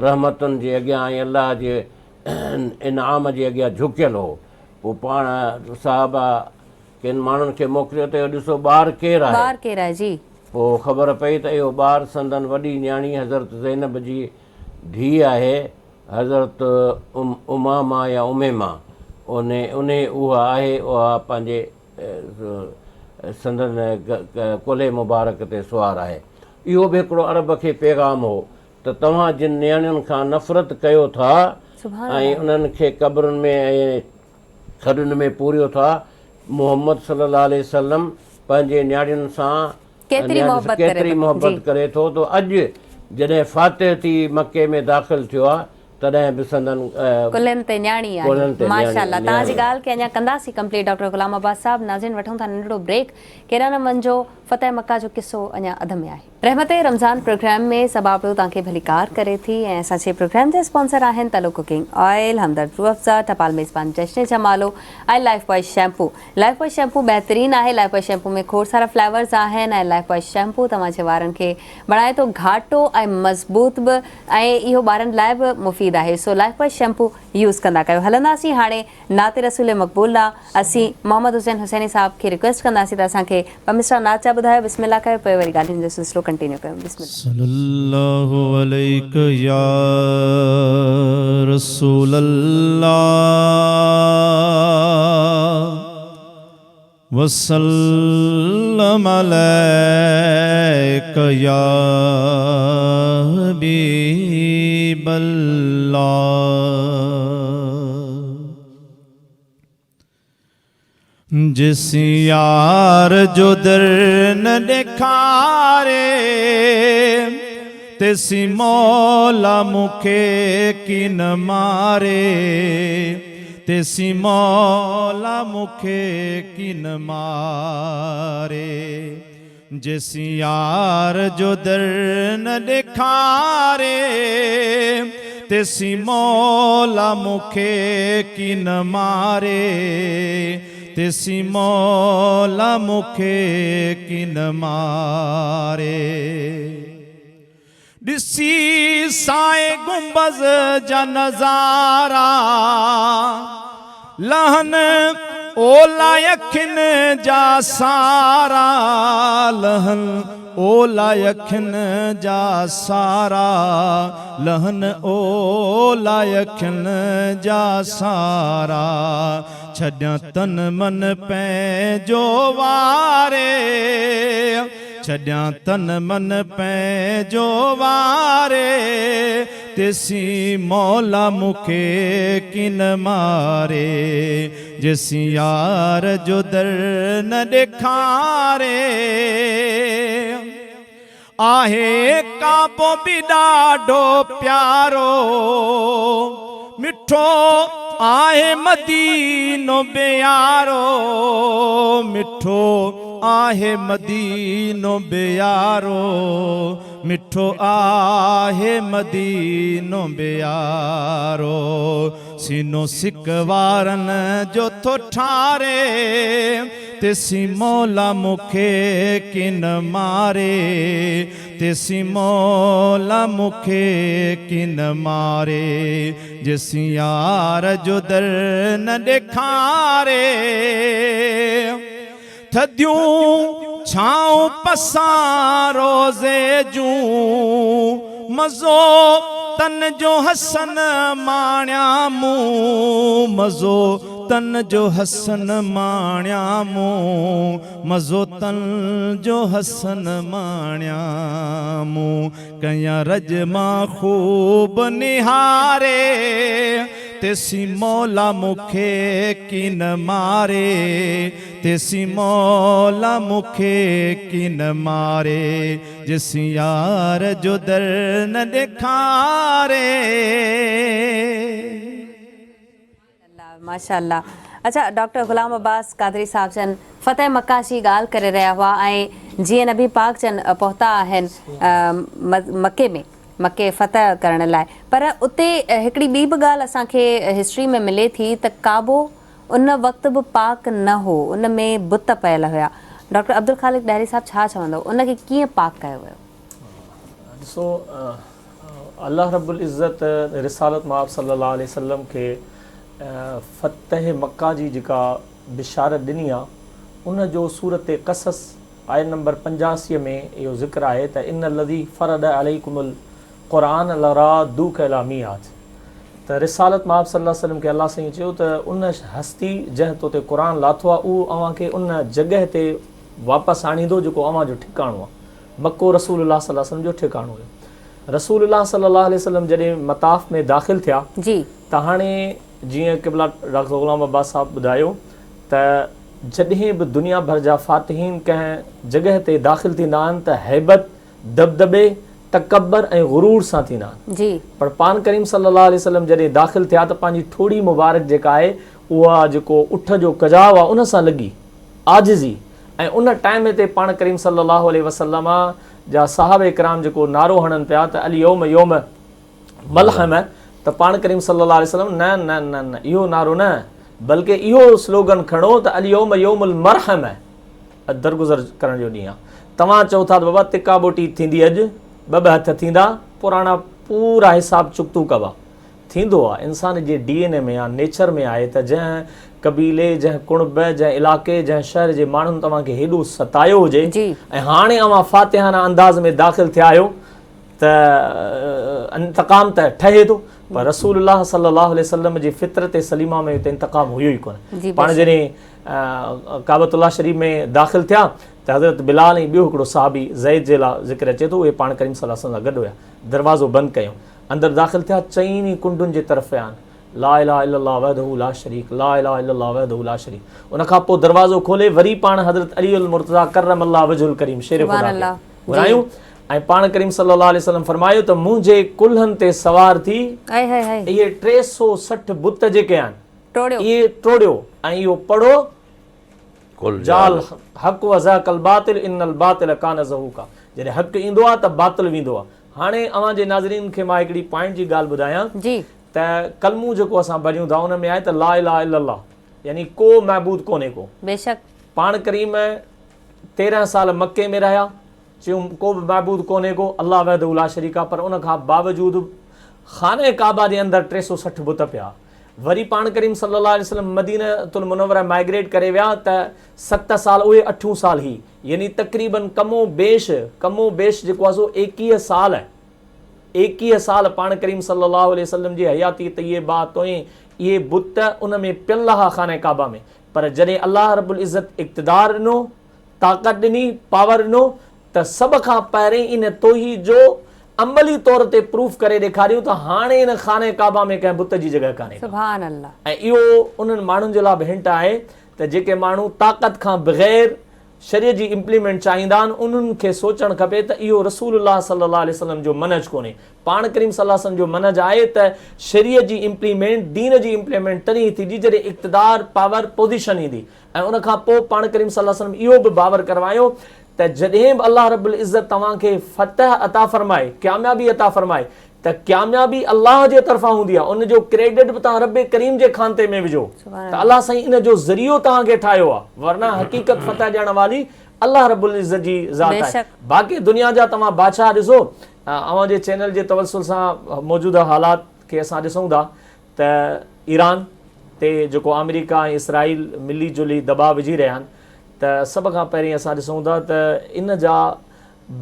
رحمتن جي اڳيان ۽ الله جي انعام جي اڳيان جهڪيل هو. پوء پاڻ صحابه ڪن ماڻهن کي موڪليو ته اهو ڏسو ٻار ڪير آهي؟ ٻار ڪير آهي؟ جي. پوء خبر پئي ته اهو ٻار سندن وڏي نياڻي حضرت زينب جي ڌيء آهي، حضرت امامه يا اميمه، انهي اها آهي، اها پنهنجي سندن ڪلهي مبارڪ تي سوار آهي. اهو به هڪڙو عرب کي پيغام هو ته توهان جن نياڻين کان نفرت ڪيو ٿا ۽ انهن کي قبرن ۾ ۽ کڏن ۾ پوريو ٿا، محمد صلي الله عليه وسلم پنهنجي نياڻين سان ڪيتري محبت ڪري ٿو ته اڄ جڏهن فاتح ٿي مڪي ۾ داخل ٿيو آهي تڏهن به سندن ڪلهن تي نياڻي آهي. ماشاءالله توهان جي ڳالهه کي اڃا ڪنداسين ڪمپليٽ ڊاڪٽر غلام عباس صاحب ناظرين وٺون ٿا ننڍڙو بريڪ ڪيڏانهن نه وڃجو فتح مڪه جو قصو اڃا اڌ ۾ آهي. رحمت رمضان پروگرام ۾ صبا ابڙو توهان کي ڀليڪار ڪري ٿي ۽ اسان جي پروگرام جا اسپانسر آهن تلو ڪوڪنگ آئل، همدرد روح افزا، ٽپال ميزبان جشن جمالو ۽ life boy shampoo. Life boy shampoo بهترين آهي، لائف بوائي شيمپو ۾ کوڙ سارا فليورز آهن ۽ لائف بوائي شيمپو توهان جي وارن کي بڻائي ٿو گهاٽو ۽ مضبوط به ۽ اهو ٻارن لاء به مفيد آهي so life buoy shampoo use ڪندا ڪيو. هلنداسين هاڻي نعت رسول مقبول ڏانهن اسين محمد حسين حسيني صاحب کي ريڪويسٽ ڪنداسين ته اسان کي ٻه مصرع نعت جا ٻڌايو بسم الله ڪيو پوء وري ڳالهين جو سلسلو ڪنٽينيو ڪيون بسم الله. صلي الله عليڪ يا رسول الله وسلم عليڪ يا حبيب الله. جس يار جو در نه ڏيکاري، تيسين مولا مون کي ڪين ماري. تيسين مولا مون کي ڪين ماري. جيسين يار جو در نه ڏيکاري، تيسين مولا مون کي ڪين ماري. تيسين مولا مون کي ڪين ماري. ڏسي سائي گنبذ جا نظارا، لهن اولا اکين جا سارا، لهن اولا اکين جا سارا، لهن اولا اکين جا سارا، ڇڏيان تن من پنهنجو واري. ڇڏيان تن من پنهنجو واري، تيسين مولا مون کي ڪين ماري، جيسين يار جو در نه ڏيکاري. آهي ڪعبو به ڏاڍو پيارو، مٺو آهي مدينو به يارو، مٺو آهي مدينو به يارو، مٺو آهي مدينو به يارو. سينو سڪ وارن جو ٿو ٺاري، تيسين مولا مون کي ڪين ماري، تيسين مولا مون کي ڪين ماري، جيسين يار جو در نه ڏيکاري. ٿڌيون ڇانئون پسان روزي جون، مزو تن جو حسن ماڻيان مون، مزو تن جو حسن ماڻيان مون، مزو تن جو حسن ماڻيان مون. ڪيان رڄ مان خوب نهاري، تيسين مولا مون کي ڪين ماري، تيسين مولا مون کي ڪين ماري، جيسين يار جو در نه ڏيکاري. ماشاء الله اڇا ڊاڪٽر غلام عباس قادري صاحب جن فتح مڪه جي ڳالهه ڪري رهيا هئا ۽ جيئن نبي پاڪ جن پهتا آهن مڪي ۾ مڪي فتح ڪرڻ لاء پر اتي هڪڙي ٻي به ڳالهه اسان کي هسٽري ۾ ملي ٿي ته ڪعبو ان وقت به پاڪ نه هو ان ۾ بت پيل هيا. ڊاڪٽر عبدالخالق ڏاهري صاحب ڇا چوندؤ ان کي ڪيئن پاڪ ڪيو ويو؟ ڏسو الله رب العزت رسالت مآب صلي الله عليه وسلم کي فتح مڪه جي جيڪا بشارت ڏني آ ان جو سورت قصص آيت نمبر 85 ۾ اهو ذڪر آهي ته ان الذي فرض عليڪم القرآن لرادوک الي ميعاد ته رسالت مآب صلي الله عليه وسلم کي الله سائين چيو ته ان هستي جنهن تو تي قرآن لاٿو آهي اهو اوهان کي ان جڳهه تي واپس آڻيندو جيڪو اوهان جو ٺڪاڻو آهي. مڪو رسول الله صلي الله عليه وسلم جو ٺڪاڻو هيو. رسول الله صلي الله عليه وسلم جڏهن مطاف ۾ داخل ٿيا ته هاڻي جيئن قبلا ڊاڪٽر غلام عباس صاحب ٻڌايو ته جڏهن به دنيا ڀر جا فاتحين ڪنهن جڳهه تي داخل ٿيندا آهن ته هيبت، دٻدٻي، تڪبر ۽ غرور سان ٿيندا آهن. پر پاڻ ڪريم صلي الله عليه وسلم جڏهن داخل ٿيا ته پنهنجي ٺوڙهي مبارڪ جيڪا آهي اها جيڪو اٺ جو ڪجاو آهي ان سان لڳي، عاجزي، ۽ ان ٽائيم تي پاڻ ڪريم صلي الله عليه وسلم جا صحابه ڪرام جيڪو نعرو هڻن پيا ته اليوم يوم ملحمه ته پاڻ ڪريم صلي الله عليه وسلم نه نه نه نه اهو نعرو نه بلڪه اهو سلوگن کڻو ته اليوم يوم المرحمه اڄ درگذر ڪرڻ جو ڏينهن آ. توهان چئو ٿا ته بابا تڪا ٻوٽي ٿيندي اڄ، ٻه ٻه هٿ ٿيندا، پراڻا پورا حساب چڪتو ڪبا. ٿيندو آ، انسان جي ڊي اين اي ۾ آ، نيچر ۾ آهي ته جنهن قبيلي، جنهن ڪڻب، جنهن علائقي، جنهن شهر جي ماڻهن توهان کي هيڏو ستايو هجي ۽ هاڻي اوهان فاتحانه انداز ۾ داخل ٿيا آهيو ته انتقام ته ٺهي ٿو پر رسول الله صلي الله عليه وسلم جي فطرت سليمه ۾ ته انتقام هيو ئي ڪونه. پاڻ جڏهن ڪعبة الله شريف ۾ داخل ٿيا ته حضرت بلال ۽ ٻيو هڪڙو صحابي زيد جي لاء ذڪر اچي ٿو اهي پاڻ ڪريم صلي الله عليه وسلم سان گڏ هيا دروازو بند ڪيائون اندر داخل ٿيا چئن ئي ڪنڊن جي طرف ويا آهن لا اله الا الله وحده لا شريڪ لا اله الا الله وحده لا شريڪ ان کان پوء دروازو کولي وري پاڻ حضرت علي المرتضيٰ ڪرم الله وجه الڪريم شير خدا کي گهرايون ۽ پاڻ ڪريم صلي الله عليه وسلم فرمايو ته منهنجي ڪلهن تي سوار ٿي اهي 360 بت جيڪي آهن ٽوڙيو. اهي ٽوڙيو ۽ اهو پڙهو، جاء الحق وزهق الباطل ان الباطل ڪان زهوقا جڏهن حق ايندو آهي ته باطل ويندو آهي. هاڻي اوهان جي ناظرين کي مان هڪڙي پوائنٽ جي ڳالهه ٻڌايان ته ڪلمو جيڪو اسان پڙهيون ٿا ان ۾ آهي ته لا اله الا الله يعني ڪو معبود ڪونهي ڪو. بيشڪ. پاڻ ڪريم 13 سال مڪي ۾ رهيا چيون ڪو به معبود ڪونهي ڪو الله وحده لا شريڪ آهي پر ان کان باوجود خانه ڪعبه جي اندر 360 بت پيا. وري پاڻ ڪريم صلي الله عليه وسلم مدينة المنوره مائگريٽ ڪري ويا ته ست سال اهي اٺون سال هي يعني تقريبن ڪم و بيش ڪم و بيش جيڪو آهي سو ايڪيهه سال ايڪيهه سال پاڻ ڪريم صلي الله عليه وسلم جي حياتي طيبه توئين اهي بت ان ۾ پيل ها خانه ڪعبه ۾ پر جڏهن الله رب العزت اقتدار ڏنو طاقت ڏني، پاور ڏنو ته سڀ کان پهرين ان توحيد جو عملي طور تي پروف ڪري ڏيکاريون ته هاڻي ان خانه ڪعبه ۾ ڪنهن بت جي جڳهه ڪانهي ڪا. سبحان الله. ۽ اهو انهن ماڻهن جي لاء به هنٽ آهي ته جيڪي ماڻهو طاقت کان بغير شريعت جي امپليمينٽ چاهيندا آهن انهن کي سوچڻ کپي ته اهو رسول الله صلي الله عليه وسلم جو منهج ڪونهي. پاڻ ڪريم صلي الله عليه وسلم جو منهج آهي ته شريعت جي امپليمينٽ، دين جي امپليمينٽ تڏهن ٿيندي جڏهن اقتدار، پاور، پوزيشن ايندي. ۽ ان کان پوء پاڻ ڪريم صلي الله عليه وسلم اهو به باور ڪروايو ته جڏهن به الله رب العزت توهان کي فتح عطا فرمائي، ڪاميابي عطا فرمائي ته ڪاميابي الله جي طرفان هوندي آهي، ان جو ڪريڊٽ به توهان رب ڪريم جي کانتي ۾ وجهو ته الله سائين ان جو ذريعو توهان کي ٺاهيو آهي، ورنه حقيقت فتح ڏيڻ والي الله رب العزت جي ذات آهي. باقي دنيا جا توهان بادشاهه ڏسو، اوهان جي چينل جي توسل سان موجوده حالات کي اسان ڏسون ٿا ته ايران تي جيڪو آمريڪا ۽ اسرائيل ملي جلي دٻاء وجهي رهيا آهن ته سڀ کان پهرين اسان ڏسون ٿا ته ان جا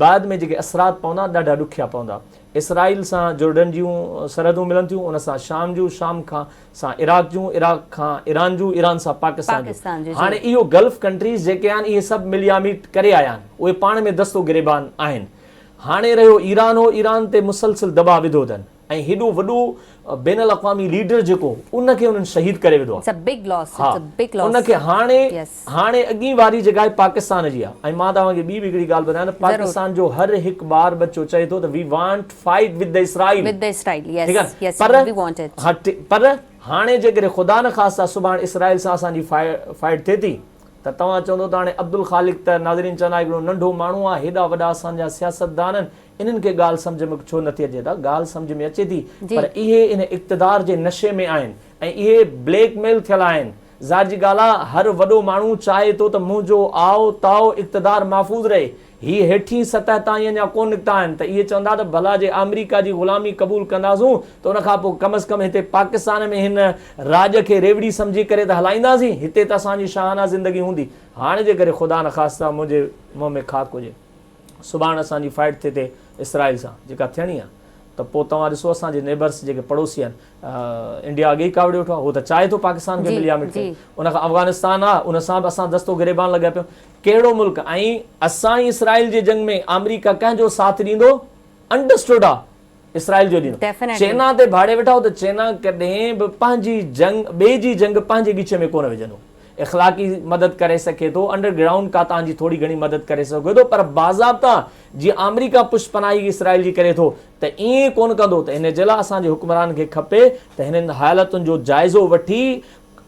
بعد ۾ جيڪي اثرات پوندا ڏاڍا ڏکيا پوندا. اسرائيل سان جورڊن جون سرحدون ملن ٿيون، ان سان شام جون، شام کان سان عراق جون، عراق کان ايران جون، ايران سان پاڪستان جون. هاڻي اهو گلف ڪنٽريز جيڪي آهن اهي سڀ ملياميٽ ڪري آيا آهن، اهي پاڻ ۾ دست و گريبان آهن. هاڻي رهيو ايران هو ايران تي مسلسل دٻاء وڌو اٿن. ۽ هيڏو وڏو بين الاقوامي ليڊر جيڪو هو ان کي انهن شهيد ڪري وڌو آهي. ها ان کي هاڻي هاڻي اڳين واري جيڪا آهي پاڪستان جي آهي ۽ مان توهان کي ٻي به هڪڙي ڳالهه ٻڌايان ته پاڪستان جو هر هڪ ٻار ٻچو چئي ٿو ته we want fight with the Israel ٺيڪ آهي پر ها پر هاڻي جيڪڏهن خدا نخواسته سڀاڻ اسرائيل سان اسان جي فائٽ ٿئي ٿي ته توهان چوندو ته هاڻي عبدالخالق ته ناظرين چوندا هڪڙو ننڍو ماڻهو آهي هيڏا وڏا اسان جا سياستدان آهن انهن کي ڳالهه سمجهه ۾ ڇو نٿي اچي ته ڳالهه سمجهه ۾ اچي ٿي پر اهي ان اقتدار جي نشي ۾ آهن ۽ اهي بليڪ ميل ٿيل آهن ظاهر جي ڳالهه آ هر وڏو ماڻهو چاهي ٿو ته منهنجو آء تاء اقتدار محفوظ رهي. هي هيٺين سطح تان ئي اڃا ڪونه نڪتا آهن ته اهي چوندا ته ڀلا جي آمريڪا جي غلامي قبول ڪنداسون ته ان کان پوء ڪم از ڪم هتي پاڪستان ۾ هن راڄ کي ريوڙي سمجهي ڪري ته هلائينداسين هتي ته اسان جي شاهانه زندگي هوندي. هاڻ جيڪڏهن خدا نخواسته منهنجي منهن ۾ خاڪ هجي سڀاڻ اسان جي فائٽ ٿئي ٿي اسرائيل سان جيڪا ٿيڻي آهي ته پوء توهان ڏسو اسان جي نيبرس جيڪي پڙوسي آهن انڊيا اڳي ئي ڪاوڙي ويٺو آهي هو ته چاهي ٿو پاڪستان کي مليا مٽ ڪري ان کان افغانستان آهي ان سان به اسان دستو گريبان لڳا پيو ڪهڙو ملڪ ۽ اسان ۽ اسرائيل جي جنگ ۾ آمريڪا ڪنهن جو ساٿ ڏيندو انڊرسٽوڊ آهي اسرائيل جو ڏيندو چينا تي ڀاڙي ويٺا هو ته چينا ڪڏهن به پنهنجي جنگ ٻئي جي جنگ پنهنجي ڳچي ۾ ڪونه وجهندو اخلاقي مدد ڪري سگهي ٿو انڊر گرائونڊ ڪا توهان جي ٿوري گهڻي مدد ڪري سگهي ٿو پر باضابطا جيئن آمريڪا پشت پناهي اسرائيل جي ڪري ٿو ته ائين ڪونه ڪندو ته ان جي لاء اسان جي حڪمرانن کي کپي ته هنن حالتن جو جائزو وٺي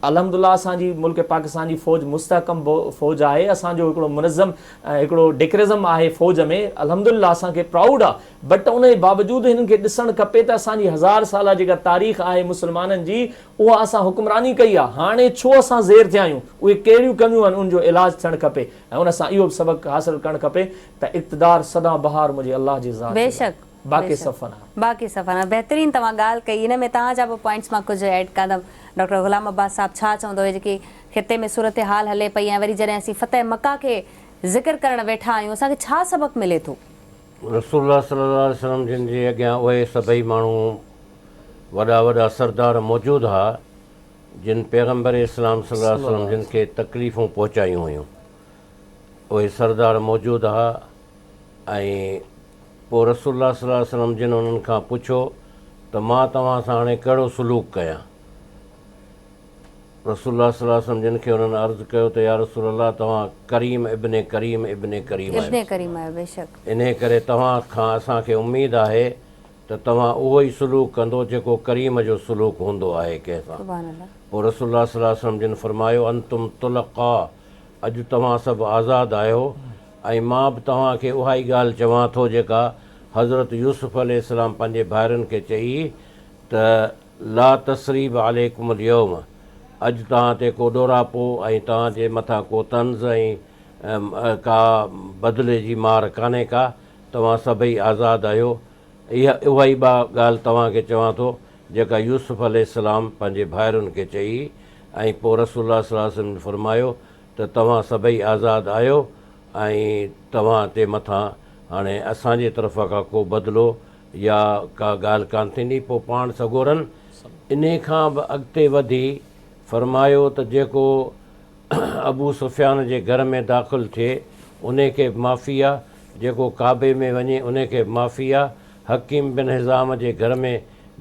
الحمدالله اسان جي ملڪ پاڪستان جي فوج مستحڪم فوج آهي اسان جو هڪڙو منظم هڪڙو ڊيڪرزم آهي فوج ۾ الحمدالله اسان کي پرائوڊ آ بٽ ان جي باوجود هنن کي ڏسڻ کپي ته اسان جي هزار سالا جيڪا تاريخ آهي مسلمانن جي اها اسان حڪمراني ڪئي آ هاڻي ڇو اسان زير ٿيا آهيون اهي ڪهڙيون ڪميون آهن ان جو علاج ٿيڻ کپي ۽ ان سان اهو به سبق حاصل ڪرڻ کپي ته اقتدار سدا بهار منهنجي الله جي ذات جي لاء باقي سڀ فنا. باقي سڀ فنا. بهترين توهان ڳالهه ڪئي ان ۾ توهان جا به پوائنٽس مان ڪجهه ايڊ ڪندم ڊاڪٽر غلام عباس صاحب ڇا چوندو هي جيڪي خطي ۾ صورتحال هلي پئي ۽ وري جڏهن اسين فتح مڪه کي ذڪر ڪرڻ ويٺا آهيون اسان کي ڇا سبق ملي ٿو؟ رسول الله صلي الله عليه وسلم جن جي اڳيان اهي سڀئي ماڻهو وڏا وڏا سردار موجود ها جن پيغمبر اسلام صلي الله عليه وسلم جن کي تڪليفون پهچايون هيون اهي سردار موجود ها ۽ پوء رسول الله صلي الله عليه وسلم جن انهن کان پڇيو ته مان توهان سان هاڻي ڪهڙو سلوڪ ڪيان؟ رسول الله صلي الله عليه وسلم جن کي انهن عرض ڪيو ته يا رسول الله توهان ڪريم ابن ڪريم ابن ڪريم آهيو. ابن ڪريم آهيو بيشڪ. انهيء ڪري توهان کان اسان کي اميد آهي ته توهان اهو ئي سلوڪ ڪندو جيڪو ڪريم جو سلوڪ هوندو آهي ڪنهن سان. سبحان الله. پوء رسول الله صلي الله عليه وسلم جن فرمايو انتم طلقاء اڄ توهان سڀ آزاد آهيو ۽ مان به توهان کي اها ئي ڳالهه چوان ٿو جيڪا حضرت يوسف عليه السلام پنهنجي ڀائرن کي چئي ته لا تثريب عليڪم اليوم اڄ توهان تي ڪو ڏوراپو ۽ توهان جي مٿان ڪو طنز ۽ ڪا بدلي جي مار ڪانهي ڪا توهان سڀئي آزاد آهيو اها اها ئي ڳالهه توهان کي چوان ٿو جيڪا يوسف عليه السلام پنهنجي ڀائرن کي چئي ۽ پوء رسول الله صلي الله عليه وسلم فرمايو ته توهان سڀئي آزاد آهيو ۽ توهان تي مٿان هاڻي اسان جي طرف کان ڪو بدلو يا ڪا ڳالهه ڪانه ٿيندي. پوء پاڻ سڳورن انهي کان به اڳتي وڌي فرمايو ته جيڪو ابو سفيان جي گهر ۾ داخل ٿئي انهي کي به معافي آ، جيڪو ڪعبي ۾ وڃي انهي کي به معافي آ، حڪيم بن حزام جي گهر ۾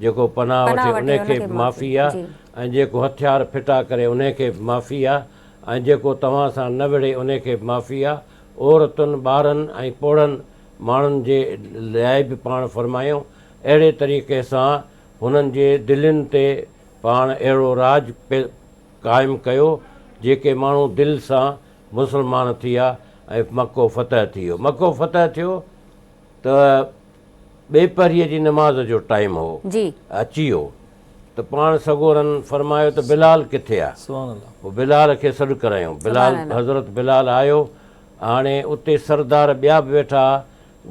جيڪو پناهه وٺي انهي کي به معافي آ ۽ جيڪو هٿيار ڦٽا ڪري انهي کي به معافي آ ۽ جيڪو توهان سان نه وڙهي انهي کي به معافي آ. عورتن، ٻارن ۽ پوڙهن ماڻهن جي لاء به پاڻ فرمايائون. اهڙي طريقي سان هنن جي دلين تي پاڻ اهڙو راڄ قائم ڪيو، جيڪي ماڻهو دل سان مسلمان ٿيا ۽ مڪو فتح ٿي ويو. مڪو فتح ٿيو ته ٻيپهريء جي نماز جو ٽائيم هو، اچي ويو ته پاڻ سڳورن فرمايو ته بلال ڪٿي آ؟ پوء بلال کي سڏ ڪرايائون. بلال، حضرت بلال آيو. هاڻي اتي سردار ٻيا به ويٺا ها،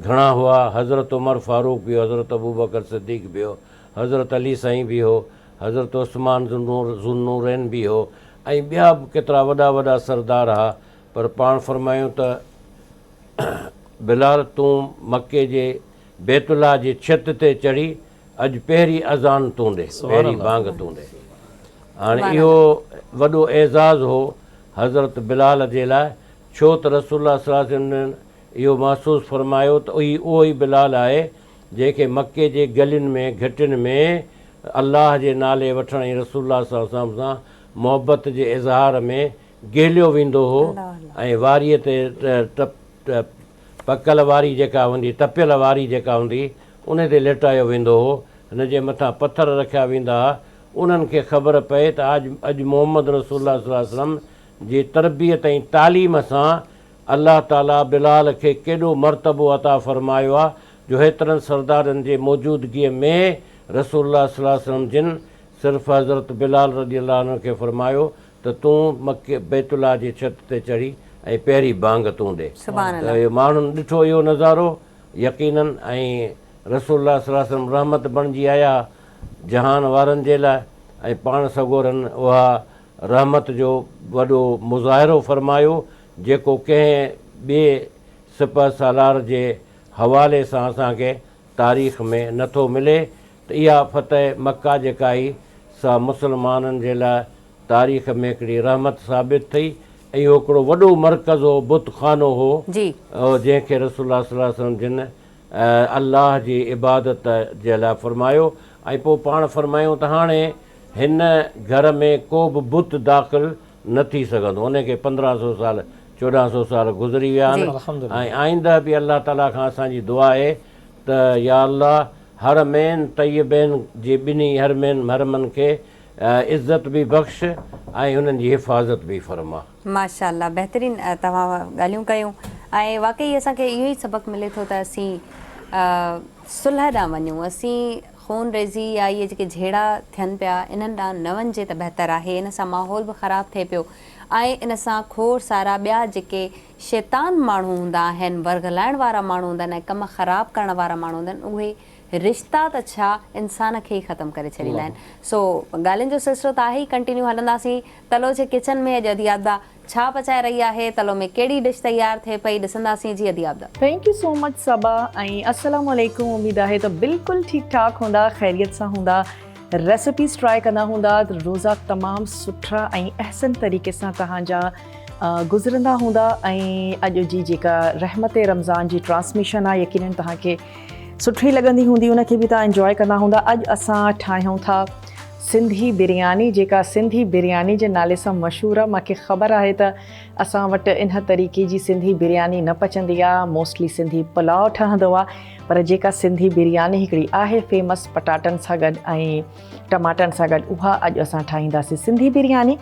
گهڻا هئا، حضرت عمر فاروق به هو، حضرت ابوبڪر صديق به هو، حضرت علي سائين به هو، حضرت عثمان ذوالنورين به هو ۽ ٻيا به ڪيترا وڏا وڏا سردار ها، پر پاڻ فرمايائون ته بلال تون مڪي جي بيت الله جي ڇت تي چڙهي اڄ پهرين اذان تون ڏي، پهرين بانگ تون ڏي. هاڻي اهو وڏو اعزاز هو حضرت بلال جي لاء، ڇو ته رسول الله صلي الله عليه وسلم جن اهو محسوس فرمايو ته هي اهو ئي بلال آهي جنهن کي مڪي جي گلين ۾ گهٽين ۾ الله جي نالي وٺڻ ۽ رسول الله صلي الله عليه وسلم سان محبت جي اظهار ۾ گهليو ويندو هو ۽ واريء تي پڪل واري جيڪا هوندي، تپيل واري جيڪا هوندي، ان تي ليٽايو ويندو هو. هن جي مٿان پٿر رکيا ويندا ها. انهن کي خبر پئي ته اڄ اڄ محمد رسول الله صلي الله عليه وسلم جي تربيت ۽ تعليم سان الله تعاليٰ بلال کي ڪيڏو مرتبو عطا فرمايو آهي جو هيترن سردارن جي موجودگيء ۾ رسول الله صلي الله عليه وسلم جن صرف حضرت بلال رضي الله عنه کي فرمايو ته تون مڪي بيت الله جي ڇت تي چڙهي ۽ پهرين بانگ تون ڏي ته اهو ماڻهن ڏٺو اهو نظارو يقيناً ۽ رسول الله صلي الله عليه وسلم رحمت بڻجي آيا جهان وارن جي لاء ۽ پاڻ سڳورن اها رحمت جو وڏو مظاهرو فرمايو جيڪو ڪنهن ٻئي سپهه سالار جي حوالي سان اسان کي تاريخ ۾ نه ٿو ملي ته اها فتح مڪه جيڪا هئي سا مسلمانن جي لاء تاريخ ۾ هڪڙي رحمت ثابت ٿي ۽ اهو هڪڙو وڏو مرڪز هو، بت خانو هو، جنهن کي رسول الله صلي الله عليه وسلم جن الله جي عبادت جي لاء فرمايو ۽ پوء پاڻ فرمايائون ته هاڻي هن گهر ۾ ڪو به بت داخل نه ٿي سگهندو. ان کي 15 سو سال، 14 سو سال گذري ويا آهن ۽ آئنده به الله تعاليٰ کان اسان جي دعا آهي ته يا الله حرمين طيبين جي ٻنهي حرمين حرمن کي عزت به بخش ۽ انهن جي حفاظت به فرما. ماشاء الله بهترين توهان ڳالهيون ڪيون ۽ واقعي اسان کي اهو ئي سبق ملي ٿو ته اسين صلح ڏانهن وڃون اسين خون ريزي يا اهي جيڪي جهيڙا ٿين پيا انهن ڏانهن نه وڃجي ته بهتر آهي ان سان ماحول به خراب ٿئي پيو ۽ ان سان کوڙ سارا ٻيا جيڪي شيطان ماڻهو هوندا آهن ورغلائڻ وارا ماڻهو هوندا آهن ۽ ڪم خراب ڪرڻ وارا ماڻهو هوندا آهن اهي رشتا ته ڇا انسان کي ئي ختم ڪري ڇڏيندا آهن سو ڳالهين جو سلسلو ته آهي ئي ڪنٽينيو هلنداسين تلو جي ڪچن ۾ اڄ ادي عابده ڇا پچائي رهي آهي تلو ۾ ڪهڙي ڊش تيار ٿئي پئي ڏسنداسين جي ادي Abida. Thank you so much Saba ۽ السلام عليڪم اميد آهي ته بلڪل ٺيڪ ٺاڪ هوندا خيريت سان هوندا ريسپيز ٽرائي ڪندا هوندا روزا تمام سٺا ۽ احسن طريقي سان توهان جا گذرندا هوندا ۽ اڄ جي جيڪا رحمت رمضان جي ٽرانسميشن آهي يقينن توهان کي سٺي لڳندي هوندي ان کي به توهان انجوائي ڪندا هوندا اڄ اسان ٺاهيون ٿا سنڌي برياني جيڪا سنڌي برياني جي نالي سان مشهور آهي مونکي خبر آهي ته اسان وٽ ان طريقي جي سنڌي برياني نه پچندي آهي موسٽلي سنڌي پلاء ٺهندو آهي پر جيڪا سنڌي برياني هڪڙي آهي فيمس پٽاٽن سان گڏ ۽ ٽماٽن سان گڏ اها اڄ اسان ٺاهينداسين سنڌي برياني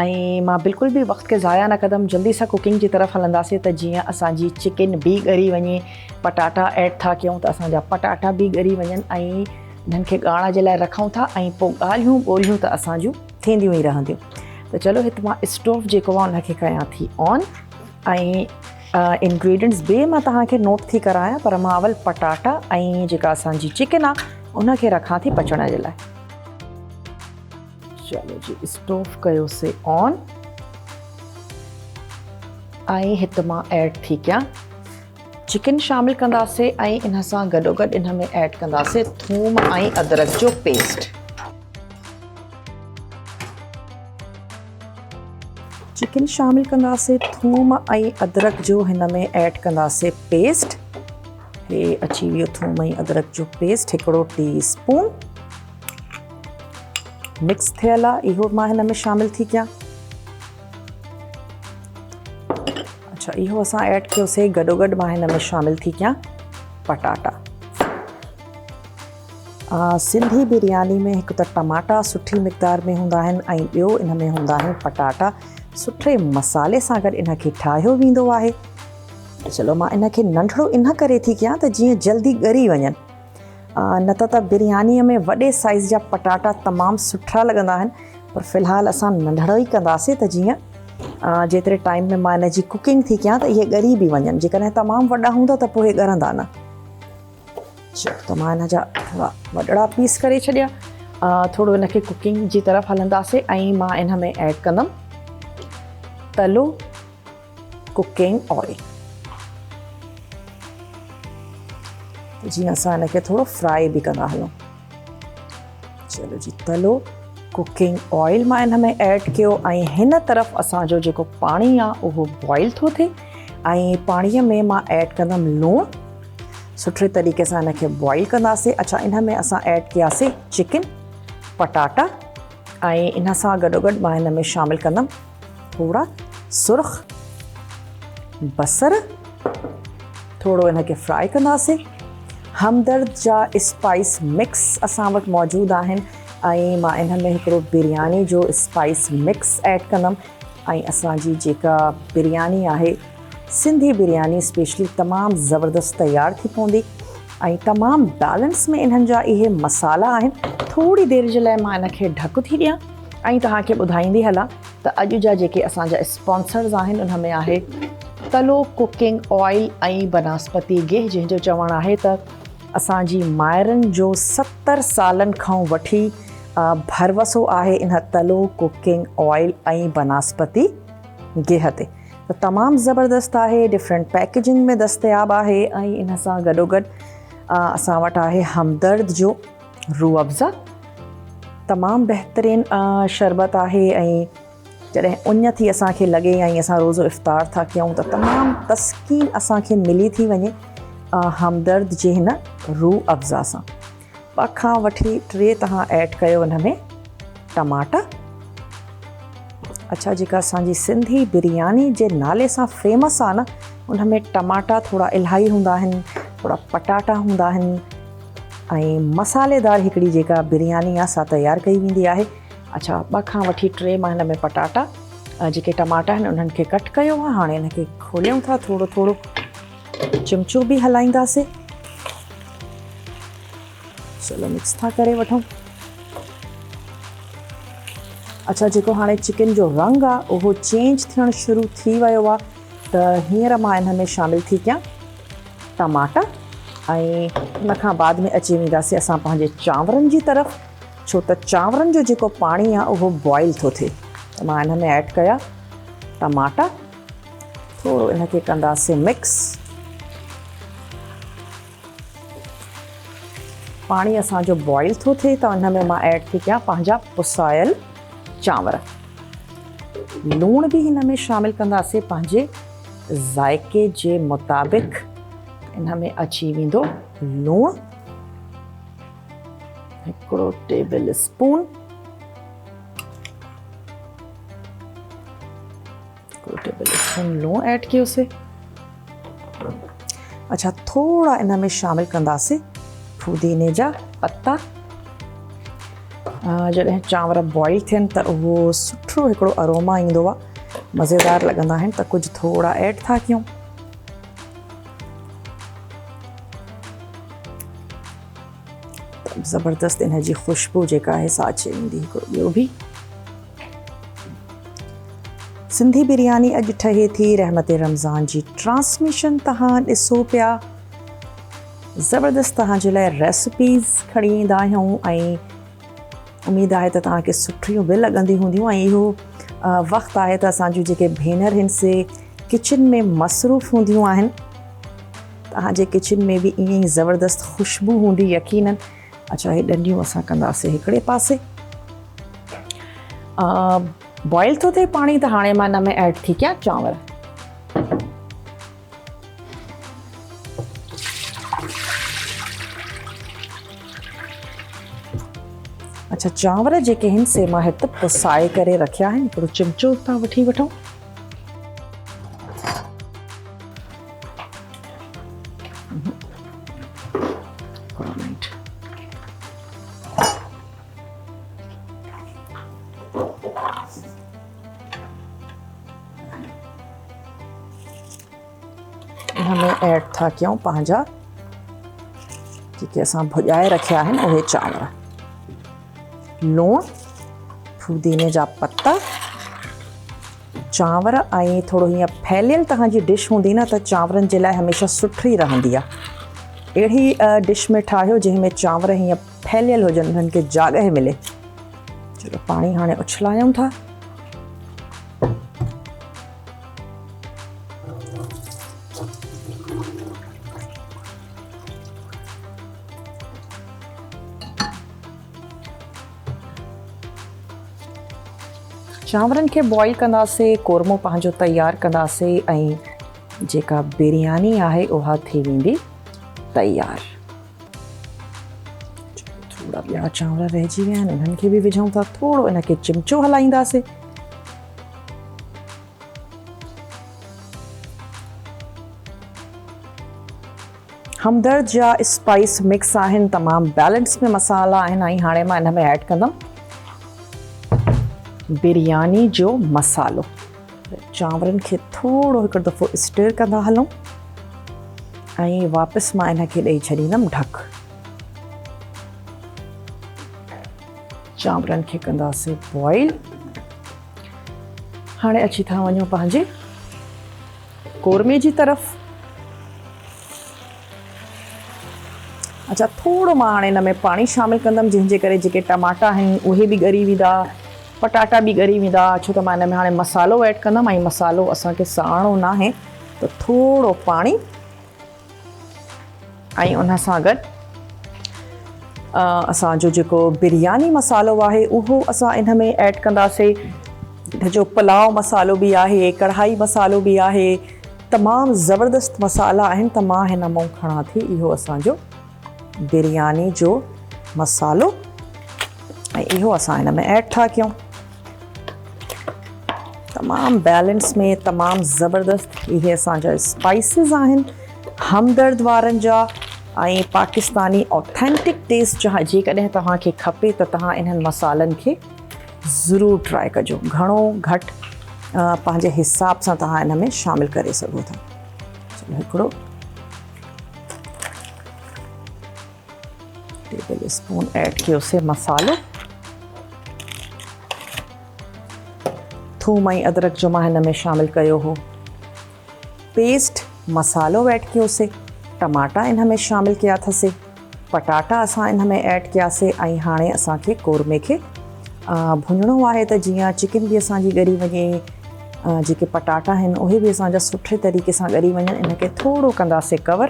۽ مان بلڪل به وقت کي ضايع نه ڪندم جلدي سان ڪوڪنگ جي طرف هلنداسين ته جيئن اسان جي چڪن به ڳري وڃي پٽاٽا ايڊ ٿا ڪيون ته اسان جا پٽاٽا به ڳري وڃن ۽ انهن کي ڳاڻ جي لاء رکون ٿا ۽ پوء ڳالهيون ٻولهيون ته اسان جون ٿينديون ئي رهنديون ته چلو هت مان اسٽوو جيڪو آهي ان کي ڪيان ٿي آن ۽ انگريڊينٽس به مان توهان کي نوٽ ٿي ڪرايان پر مان اول پٽاٽا ۽ جيڪا اسان جي چڪن آهي ان کي رکان ٿي پچڻ جي لاء. چلو جي اسٽوو ڪيوسي آن ۽ هت مان ايڊ ٿي ڪيان چڪن شامل ڪنداسي ۽ ان سان گڏو گڏ ان ۾ ايڊ ڪنداسي ٿوم ۽ ادرڪ جو پيسٽ. چڪن شامل ڪنداسي ٿوم ۽ ادرڪ جو هن ۾ ايڊ ڪنداسي پيسٽ. هي اچي ويو ٿوم ۽ ادرڪ جو پيسٽ هڪڙو ٽي اسپون مڪس ٿيل آ اهو مان هن ۾ شامل ٿي ڪيان. اڇا اهو اسان ايڊ ڪيوسي گڏو گڏ مان هن ۾ شامل ٿي ڪيان پٽاٽا. سنڌي برياني ۾ هڪ ته ٽماٽا سٺي مقدار ۾ هوندا آهن ۽ ٻيو ان ۾ هوندا آهن پٽاٽا سٺي مصالحي سان گڏ ان کي ٺاهيو ويندو آهي. چلو مان ان کي ننڍڙو ان ڪري ٿي ڪيان ته جيئن جلدي ڳري وڃن نه ته ته بريانيء ۾ وڏي سائيز جا پٽاٽا تمام سٺا لڳندا آهن پر في الحال اسان ننڍڙو ئي ڪنداسين ته جيئن جيتري ٽائيم ۾ مان ان جي ڪوڪنگ ٿي ڪيان ته اهي ڳري به وڃن جيڪڏهن تمام وڏا هوندا ته پوء اهي ڳرندا نه. چلو ته مان ان جا ٿورا وڏڙا پيس ڪري ڇڏيا. ٿورو ان کي ڪوڪنگ جي طرف هلنداسين ۽ مان ان ۾ ايڊ ڪندم تلو ڪوڪنگ آئل جيئن اسان ان کي ٿورو فرائي به ڪندا هلون. چلو جي تلو ڪوڪنگ آئل مان ان ۾ ايڊ ڪيو ۽ هن طرف اسان جو جيڪو پاڻي آ اهو بوائل ٿو ٿئي ۽ پاڻي ۾ مان ايڊ ڪندم لوڻ سٺي طريقي سان ان کي بوائل ڪنداسي. اڇا ان ۾ اسان ايڊ ڪياسي چڪن پٽاٽا ۽ ان سان گڏو گڏ مان ان ۾ شامل ڪندم ٿورا سرخ بصر ٿورو ان کي فرائي ڪنداسين. همدرد جا اسپائس مڪس اسان وٽ موجود آهن ۽ مان ان ۾ هڪڙو برياني جو اسپائس مڪس ايڊ ڪندم ۽ اسان جي جيڪا برياني آهي سنڌي برياني اسپيشلي تمام زبردست تيار ٿي پوندي ۽ تمام بيلنس ۾ انهن جا اهي مصالحا آهن. ٿوري دير جي لاء مان ان کي ڍڪ ٿي ڏيان ۽ توهان کي ٻڌائيندي هلان. ته اڄ جا جيڪي اسان جا اسپانسرز آهن ان ۾ آهي تلو ڪوڪنگ آئل ۽ بناسپتي گيهه جنهن جو چوڻ آهي ته اسان جي مائرن جو 70 سالن کان وٺي ڀروسو آهي ان تلو ڪوڪنگ آئل ۽ بناسپتي گيهه تي ته تمام زبردست آهي ڊفرنٽ پيڪيجنگ ۾ دستياب آهي ۽ ان سان گڏوگڏ اسان وٽ آهي همدرد جو روح افزا تمام بهترين شربت آهي ۽ جڏهن اڃ ٿي اسان کي لڳي ۽ اسان روزو افطار ٿا ڪيون ته تمام تسڪين اسان کي ملي ٿي وڃي همدرد جي هن روح افزا سان. ٻه کان وٺي ٽي توهان ايڊ ڪيو ان ۾ ٽماٽا. اڇا جيڪا اسان جي سنڌي برياني جي نالي سان فيمس آ نه ان ۾ ٽماٽا ٿورا الاهي هوندا آهن، ٿورا پٽاٽا هوندا آهن ۽ مصالحيدار هڪڙي جيڪا برياني آ سا تيار ڪئي ويندي آهي. اڇا ٻه کان وٺي ٽي مان هن ۾ پٽاٽا جيڪي ٽماٽا آهن انهن کي ڪٽ ڪيو آ. هاڻي ان کي کوليون ٿا ٿورو ٿورو چمچو به هلائينداسي. چلو مڪس ٿا ڪري وٺون. اڇا جيڪو هاڻي چڪن جو رنگ آ اهو چينج ٿيڻ شروع ٿي ويو آ ته هينئر مان ان ۾ شامل ٿي ڪيان ٽماٽا ۽ ان کان بعد ۾ اچي وينداسي اسان پنهنجي چانورن جي طرف ڇو ته چانورن جو جيڪو پاڻي آ اهو بوائل ٿو ٿئي ته مان ان ۾ ايڊ ڪيا ٽماٽا ٿورو ان کي ڪنداسي مڪس. پاڻي اسان جو بوائل ٿو ٿئي ته ان ۾ مان ايڊ ٿي ڪيان پنهنجا پسايل چانور. لوڻ به هن ۾ شامل ڪنداسي پنهنجي ذائقي جي مطابق. ان ۾ اچي ويندو لوڻ هڪڙو ٽيبل اسپون، هڪڙو ٽيبل اسپون لوڻ ايڊ ڪيوسي. اڇا ٿورا ان ۾ شامل ڪنداسي پوديني جا پتا. جڏهن چانور بوائل ٿين ته اهو سٺو هڪڙو اروما ايندو آهي، مزيدار لڳندا آهن ته ڪجهه ٿورا ايڊ ٿا ڪيون. زبردست ان جي خوشبو جيڪا آهي سا اچي ويندي. هڪڙو ٻيو به سنڌي برياني اڄ ٺهي ٿي. رحمت رمضان جي ٽرانسميشن توهان ڏسو پيا. زبردست توهان جي لاء ريسپيز کڻي ايندا آهيون ۽ اميد آهي ته توهان کي سٺيون به لڳنديون هونديون. ۽ اهو وقت آهي ته اسان جون جيڪي ڀينر هن سي ڪچن ۾ مصروف هونديون آهن. توهان جي ڪچن ۾ به ائين ئي زبردست خوشبو هوندي يقينن. اڇا هي ڏنڊيون اسان ڪنداسين هڪڙي پاسي. بوائل ٿو ٿئي پاڻي ته هاڻي مان ان ۾ ايڊ ٿي ڪيان چانور. اڇا چانور جيڪي هن سي مان هت پسائي ڪري رکيا آهن. هڪڙو چمچو ٿا وٺي وٺون. ان ۾ ايڊ ٿا ڪيون پنهنجا جيڪي اسان ڀڄائي رکيا آهن اهي چانور، لوڻ، ڦوديني جا پتا، چانور ۽ ٿورو هيئن ڦهليل توهان جي ڊش هوندي نه ته چانورن جي لاء هميشه سٺي رهندي آهي. اهڙي ڊش ۾ ٺاهيو جنهن ۾ چانور هيئن ڦهليل هجن، انهن کي جاڳهه ملي. چلو پاڻي هاڻي اڇلايون ٿا. چانورن کي بوائل ڪنداسي، قورمو پنهنجو تيار ڪنداسي ۽ جيڪا برياني آهي اها ٿي ويندي تيار. ٿورا ٻيا چانور رهجي ويا آهن انهن کي به وجهون ٿا. ٿورو ان کي چمچو هلائينداسي. همدرد جا اسپائس مڪس آهن، تمام بيلنس ۾ مصالحا آهن ۽ هاڻي مان ان ۾ ايڊ ڪندم برياني جو مصالحو. چانورن کي ٿورو هڪ دفعو اسٽر ڪندا هلون ۽ واپس مان ان کي ڏئي ڇڏيندم ڍڪ. چانورن کي ڪنداسين بوائل. هاڻي اچي ٿا وڃون پنهنجي قورمي جي طرف. اچا ٿورو مان هاڻي هن ۾ پاڻي شامل ڪندم جنهن جي ڪري جيڪي ٽماٽا آهن اهي به ڳري ويندا پٽاٽا به ڳري ويندا ڇو ته مان هن ۾ هاڻي مصالحو ايڊ ڪندم ۽ مصالحو اسان کي ساڙڻو ناهي ته ٿورو پاڻي ۽ ان سان گڏ اسان جو جيڪو برياني مصالحو آهي اهو اسان ان ۾ ايڊ ڪنداسي جو پلاء مصالحو به آهي ڪڙهائي مصالحو به آهي تمام زبردست مصالحا آهن ته مان هن مون کڻان ٿي اهو اسان جو برياني جو مصالحو ۽ اهو اسان هن ۾ ايڊ ٿا ڪيون تمام بيلنس ۾ تمام زبردست اهي اسان جا اسپائسز آهن همدرد وارن جا ۽ پاڪستاني اوٿينٽڪ ٽيسٽ جا جيڪڏهن توهان کي کپي ته توهان انهن مصالحن کي ضرور ٽرائي ڪجو گهڻو گهٽ پنهنجي حساب سان توهان ان ۾ شامل ڪري سگهو ٿا. چلو هڪڙو ٽيبل اسپون ايڊ ڪيوسي مصالحو ٿوم ۽ ادرڪ جو مان هن ۾ شامل ڪيو هو. پيسٽ مصالحو ايڊ ڪيوسي، ٽماٽا ان ۾ شامل ڪيا اٿسي، پٽاٽا اسان ان ۾ ايڊ ڪياسي ۽ هاڻي اسان کي قورمي کي ڀڃڻو آهي ته جيئن چڪن به اسان جي ڳري وڃي جيڪي پٽاٽا آهن اهي به اسان جا سٺي طريقي سان ڳري وڃن ان کي ٿورو ڪنداسي ڪور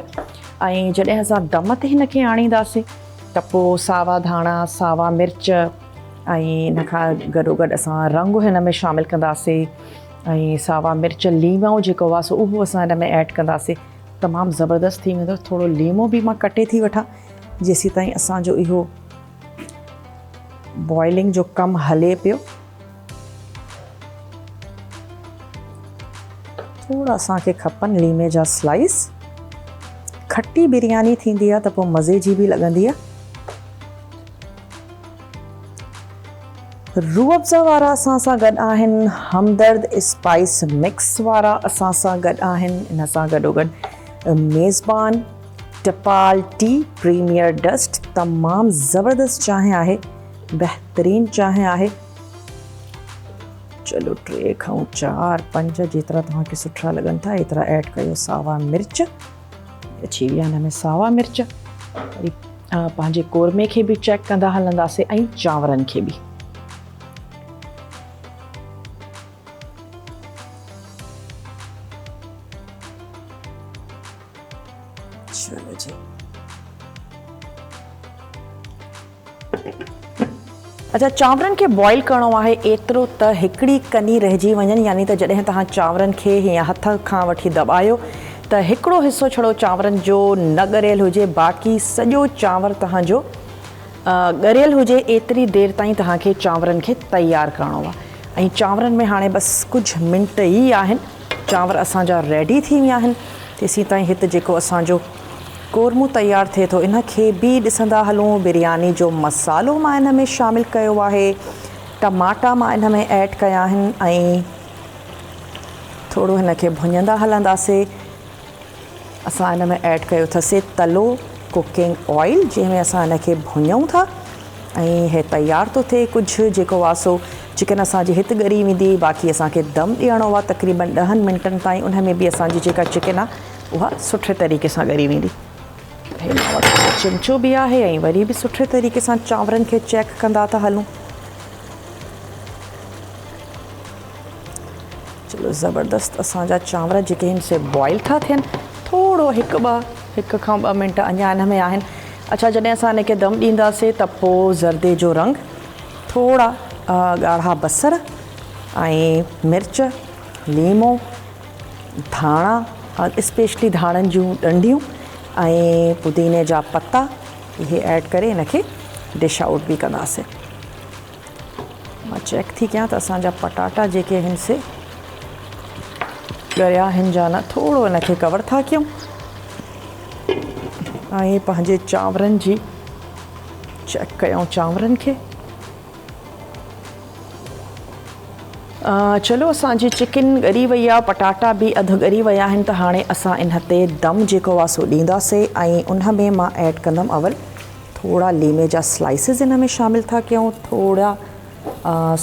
۽ جڏهن اسان دم تي هن کي آڻينداسي ته پوء ساوا ڌاڻا ساوا مرچ ۽ ان کان گڏو گڏ اسان رنگ هن ۾ شامل ڪنداسي ۽ ساوا مرچ ليمو جيڪو آ سو اهو اسان ان ۾ ايڊ ڪنداسي تمام زبردست ٿي ويندو ٿورو ليمو به مان ڪٽي ٿي وٺان جيسي تائين اسان جو اهو بوائلنگ جو ڪم هلي پيو ٿورا اسان کي کپن ليمي جا سلائس کٽي برياني ٿيندي آ ته پوء مزي جي به لڳندي آ روح افزا وارا اسان سان گڏ آهن، همدرد اسپائس مڪس وارا اسان سان گڏ آهن، ان سان گڏوگڏ ميزبان ٽپال ٽي پريميئر ڊسٽ تمام زبردست چانهه آهي، بهترين چانهه آهي. چلو 3 کان 4 5 جيترا توهان کي سٺا لڳن ٿا ايترا ايڊ ڪيو ساوا مرچ اچي ويا هن ۾ ساوا مرچ وري پنهنجي قورمي کي به چيڪ ڪندا هلنداسي ۽ چانورن کي به. چلو جي اچا چانورن کي بوائل ڪرڻو آهي ايترو ته هڪڙي ڪني رهجي وڃن يعني ته جڏهن توهان چانورن کي هيئن هٿ کان وٺي دٻايو ته هڪڙو حصو ڇڙو چانورن جو نه ڳريل هجي باقي سڄو چانور توهان جو ڳريل هجي ايتري دير تائين توهان کي چانورن کي تيار ڪرڻو آهي ۽ چانورن ۾ هاڻي بس ڪجهه منٽ ئي آهن چانور اسان جا ريڊي ٿي ويا آهن تيسين تائين هت جيڪو اسان جو قورمو تيار ٿئي ٿو ان کي به ڏسندا هلون برياني جو مصالحو مان ان ۾ شامل ڪيو آهي ٽماٽا مان ان ۾ ايڊ ڪيا آهن ۽ ٿورو هن کي ڀڃندا هلنداسي اسان ان ۾ ايڊ ڪيو اٿسي تلو ڪوڪنگ آئل جنهن ۾ اسان ان کي ڀڃون ٿا ۽ هي تيار ٿو ٿئي ڪجهه جيڪو آ سو چڪن اسان جي هت ڳري ويندي باقي اسان کي دم ڏيڻو آ تقريبن ڏهن منٽن تائين ان ۾ به اسان جي جيڪا چڪن آ اها سٺي طريقي سان ڳري ويندي. هي مان وٽ چمچو به آهي ۽ وري به سٺي طريقي سان چانورن کي چيڪ ڪندا ٿا هلون. چلو زبردست اسان جا چانور جيڪي آهن سي بوائل ٿا ٿين. ٿورو هڪ ٻه هڪ کان ٻه منٽ اڃا ان ۾ آهن. اڇا جڏهن اسان ان کي دم ڏينداسي ته پوء زردي جو رنگ ٿورا ڳاڙها بصر ۽ مرچ ليمو ڌاڻا اسپيشلي ڌاڻن جون ڏنڊيون ۽ پوديني جا پتا اهي ايڊ ڪري ان کي ڊش آئوٽ به ڪنداسين مان چيڪ ٿي ڪيان ته اسان جا پٽاٽا جيڪي آهن سي ڳريا آهن جا نه ٿورو ان کي ڪور ٿا ڪيون ۽ پنهنجي چانورن جي چيڪ ڪيون چانورن کي چلو اسان جي چڪن ڳري وئي آ پٽاٽا به اڌ ڳري ويا آهن ته هاڻي اسان ان تي دم جيڪو آ سو ڏينداسي ۽ ان ۾ مان ايڊ ڪندم اول ٿورا ليمي جا سلائسز ان ۾ شامل ٿا ڪيون ٿورا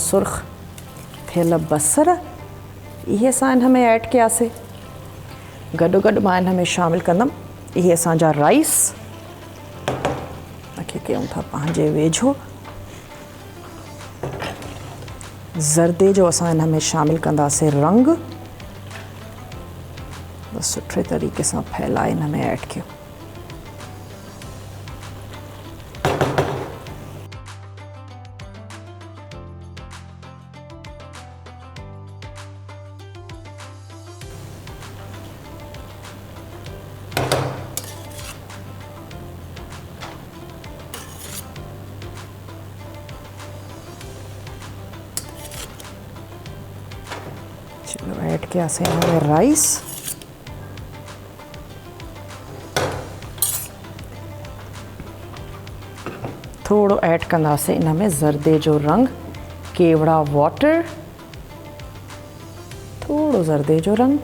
سرخ ٿيل بصر اهي اسان ان ۾ ايڊ ڪياسي. گڏو گڏ مان ان ۾ شامل ڪندم اهي اسان جا رائس. ان کي ڪيون ٿا پنهنجي ويجهو. زردي جو اسان ان ۾ شامل ڪنداسي رنگ. بس سٺي طريقي سان ڦهلائي ان ۾ ايڊ ڪيو. چلو ايڊ ڪياسين هن ۾ رائس. ٿورو ايڊ ڪنداسين ان ۾ زردي جو رنگ، ڪيوڙا واٽر، ٿورو زردي جو رنگ،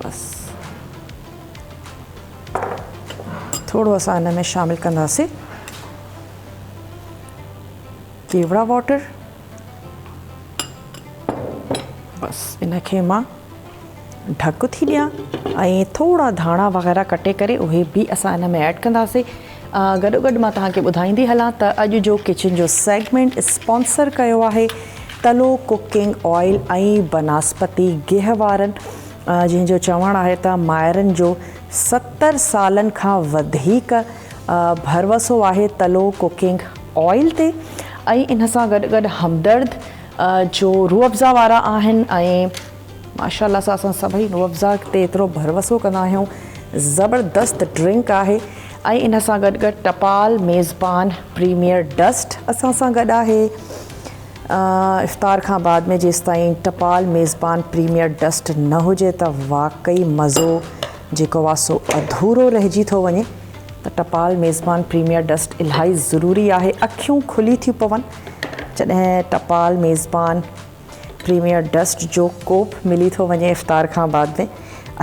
بس ٿورو اسان ان ۾ شامل ڪنداسين ڪيوڙا واٽر. بس ان کي مان ڍڪ ٿي ڏيان ۽ ٿورا ڌاڻا وغيره ڪٽي ڪري اهي به اسان ان ۾ ايڊ ڪنداسين. گڏو گڏ مان توهان کي ٻڌائيندي هلان ته اڄ جو ڪچن جو سيگمينٽ اسپانسر ڪيو آهي تلو ڪوڪنگ آئل ۽ بناسپتي گيهه وارن، جنهن جو چوڻ آهي ته مائرن جو 70 سالن کان وڌيڪ ڀروسو آهي تلو ڪوڪنگ آئل تي ۽ ان سان گڏ گڏ همدرد جو روح افزا وارا آهن ۽ ماشاء الله سان اسان سڀئي روح افزا تي ايترو ڀروسو ڪندا آهيون. زبردست ڊرنڪ آهي ۽ ان سان گڏ گڏ ٽپال ميزبان پريميئر ڊسٽ اسان سان گڏ آهي. افطار کان بعد ۾ جيستائين ٽپال ميزبان پريميئر ڊسٽ نه هجي ته واقعي مزو جيڪو آ سو اڌورو رهجي ٿو وڃي ته ٽپال ميزبان پريميئر ڊسٽ الاهي ضروري آهي. اکيون کلي ٿيون پون جڏهن ٽپال ميزبان پريميئر ڊسٽ جو ڪوپ ملي ٿو وڃي افطار کان بعد ۾.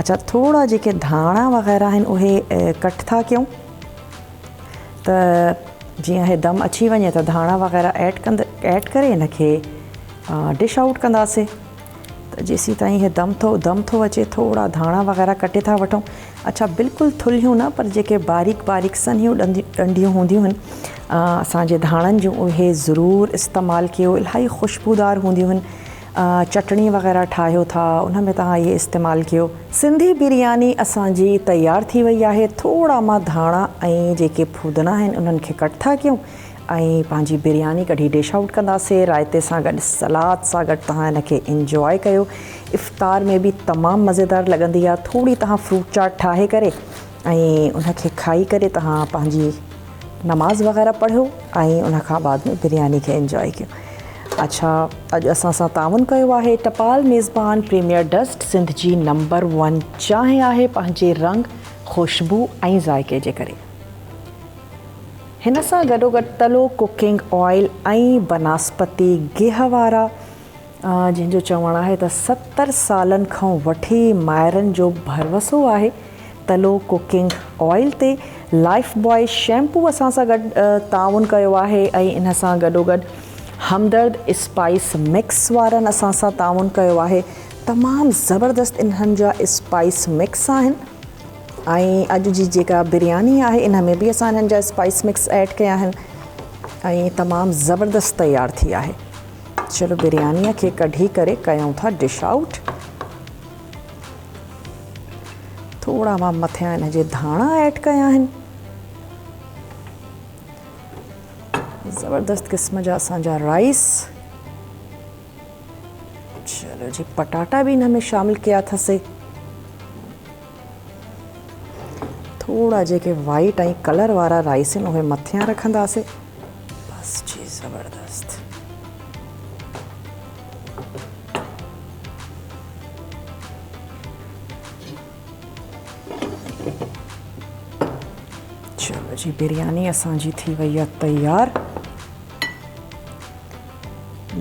اڇا ٿورا جيڪي ڌاڻا وغيره آهن اهي ڪٽ ٿا ڪيون ته جيئن هي دم اچي وڃي ته ڌاڻا وغيره ايڊ ڪند ايڊ ڪري هن کي ڊش آئوٽ ڪنداسي ته جيسين تائين هي دم ٿو دم ٿو اچي ٿورا ڌاڻا وغيره ڪٽي ٿا وٺون. اڇا بلڪل ٿلهيون نه پر جيڪي باريڪ باريڪ سنهيون ڏنڊيون هونديون آهن اسان جي ڌاڻن جون اهي ضرور استعمال ڪيو. الاهي خوشبودار هونديون آهن. چٽڻي وغيره ٺاهيو ٿا ان ۾ توهان اهي استعمال ڪيو. سنڌي برياني اسان جي تيار ٿي وئي آهي. ٿورا مان ڌاڻا ۽ جيڪي ڦودنا آهن انهن کي ڪٽ ٿا ڪيون ۽ پنهنجي برياني ڪڍي ڊش آئوٽ ڪنداسي. رائتي سان گڏ سلاد سان گڏ توهان ان کي انجواء ڪيو. افطار ۾ به تمام مزيدار لڳندي آهي. ٿوري توهان فروٽ چاٽ ٺاهي ڪري ۽ ان کي کائي ڪري توهان پنهنجي نماز وغيره پڙهيو ۽ ان کان بعد ۾ برياني کي انجواء ڪيو. اڇا اڄ اسان سان تعاون ڪيو آهي ٽپال ميزبان پريميئر ڊسٽ سنڌ جي نمبر ون چانهه آهي پنهنجي رنگ، خوشبو ۽ ذائقي جي ڪري. هن سان گڏوگڏ تلو ڪوڪنگ آئل ۽ بناسپتي گيهه وارا جنهن جو چوڻ آهي ته 70 سالن کان وٺي مائرن جو ڀروسو آهي تلو ڪوڪنگ آئل تي. لائف بوائي شيمپو اسان سان گڏ تعاون ڪيو آهي ۽ ان سان گڏوگڏ همدرد اسپائس مڪس وارن اسان سان تعاون ڪيو آهي. تمام زبردست انهن جا اسپائس مڪس آهن ۽ اڄ جي جيڪا برياني آهي ان ۾ به اسان انهن جا اسپائس مڪس ايڊ ڪيا آهن ۽ تمام زبردست تيار ٿي آهي. چلو بريانيء کي ڪڍي ڪري ڪيون ٿا ڊش آئوٽ. ٿورا مان مٿيان ان جي ڌاڻا ايڊ ڪيا آهن. زبردست قسم جا اسان جا رائس. چلو جي پٽاٽا به ان ۾ شامل ڪيا اٿسي. ٿورا جيڪي وائيٽ ۽ ڪلر وارا رائس آهن اهي مٿيان رکنداسي. بس جي زبردست. چلو جي برياني اسان جي ٿي وئي آهي تيار.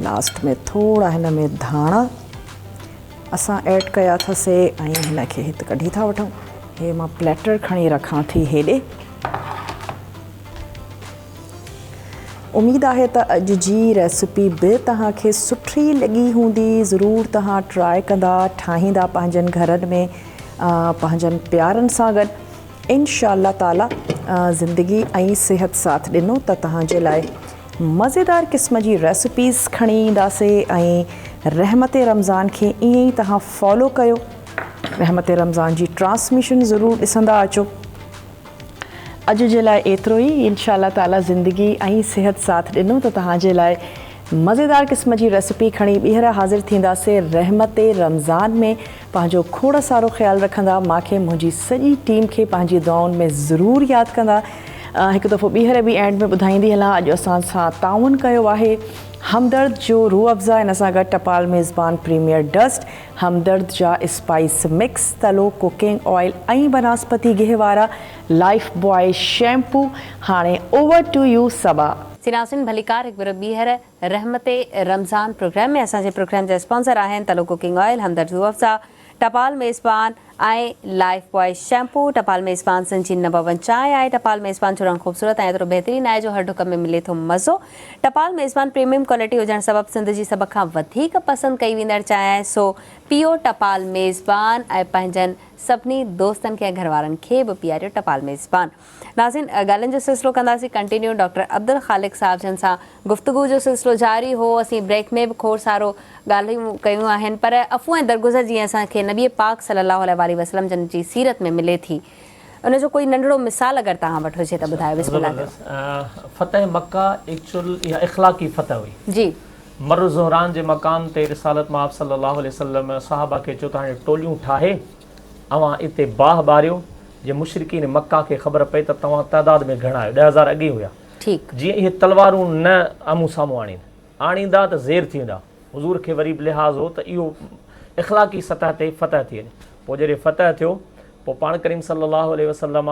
لاسٽ ۾ ٿورا هن ۾ ڌاڻا اسان ايڊ ڪيا اٿسي ۽ هن کي هت ڪڍي ٿا وٺون. هي مان پليٽر کڻي رکان ٿي هيڏي. اميد آهي ته اڄ جي ريسپي به توهان کي سٺي لڳي هوندي ضرور توهان ٽرائي ڪندا ٺاهيندا پنهنجن گهرن ۾ پنهنجن پيارن سان گڏ انشاء الله تعالي زندگي ۽ صحت ساٿ ڏنو ته توهان جي لاء مزيدار قسم جي ريسپيز کڻي اينداسي ۽ رحمت رمضان کي ائين ئي توهان فالو ڪيو رحمت رمضان جي ٽرانسميشن ضرور ڏسندا اچو اڄ جي لاء ايترو ئي انشاء الله تعالي زندگي ۽ صحت ساٿ ڏنو ته توهان جي لاء مزيدار قسم جي ريسپي کڻي ٻيهر حاضر ٿينداسي رحمت رمضان ۾ پنهنجو کوڙ سارو خيال رکندا مان کي منهنجي سڄي ٽيم کي پنهنجي دعائن ۾ ضرور ياد ڪندا هڪ دفعو ٻيهر به اينڊ ۾ ٻڌائيندي هلان اڄ اسان سان تعاون ڪيو آهي همدرد جو روح افزا ان سان گڏ ٽپال ميزبان پريميئر ڊسٽ همدرد جا اسپائس مڪس، تلو، ڪوڪنگ آئل ۽ بناسپتي گيهه وارا لائف بوائي شيمپو، هاڻي اوور ٽو يو صبا. سيناسين ڀليڪار هڪ ڀيرو ٻيهر رحمت رمضان پروگرام ۾ اسان جي پروگرام جا اسپانسر آهن تلو ڪوڪنگ آئل، همدرد روح افزا، ٽپال ميزبان ۽ لائف بوائي شيمپو، ٽپال ميزبان سنڌ جي نمبر ون چانهه آهي، ٽپال ميزبان جو رنگ خوبصورت ۽ ايترو بهترين آهي جو هر ڍڪ ۾ ملي ٿو مزو، ٽپال ميزبان پريميم ڪوالٽي هجڻ سبب سنڌ جي سڀ کان وڌيڪ پسند ڪئي ويندڙ چانهه آهي سو پيئو ٽپال ميزبان ۽ پنهنجن سڀني دوستن کي ۽ گهروارن کي به پياريو ٽپال ميزبان. ناظرين ڳالهين جو سلسلو ڪنداسين ڪنٽينيو ڊاڪٽر عبدالخالق صاحب جن سان گفتگو جو سلسلو جاري هو اسين بريڪ ۾ به کوڙ سارو ڳالهيون ڪيون آهن پر عفو ۽ درگذر جيئن اسان کي نبي پاڪ صلي الله عليه واٰله وسلم جن جي سيرت ۾ ملي ٿي ان جو ڪوئي ننڍڙو مثال اگر توهان وٽ هجي ته ٻڌايو بسم الله ڪيو. فتح مڪه ايڪچوئل اها اخلاقي فتح هئي. جي. مر ظهران جي مقام تي رسالت مآب صلي الله عليه وسلم صحابه کي چيو ته هاڻي ٽوليون ٺاهي اوهان اتي باهه ٻاريو، جي مشرڪين مڪه کي خبر پئي ته توهان تعداد ۾ گهڻا آهيو، 10,000 اڳي ئي هيا، ٺيڪ. جيئن اهي تلوارون نه آمهون سامهون آڻين، آڻيندا ته زير ٿي ويندا. حضور کي وري به لحاظ هو ته اهو اخلاقي سطح تي فتح ٿي وڃي. پوء جڏهن فتح ٿيو، پوء پاڻ ڪريم صلي الله عليه وسلم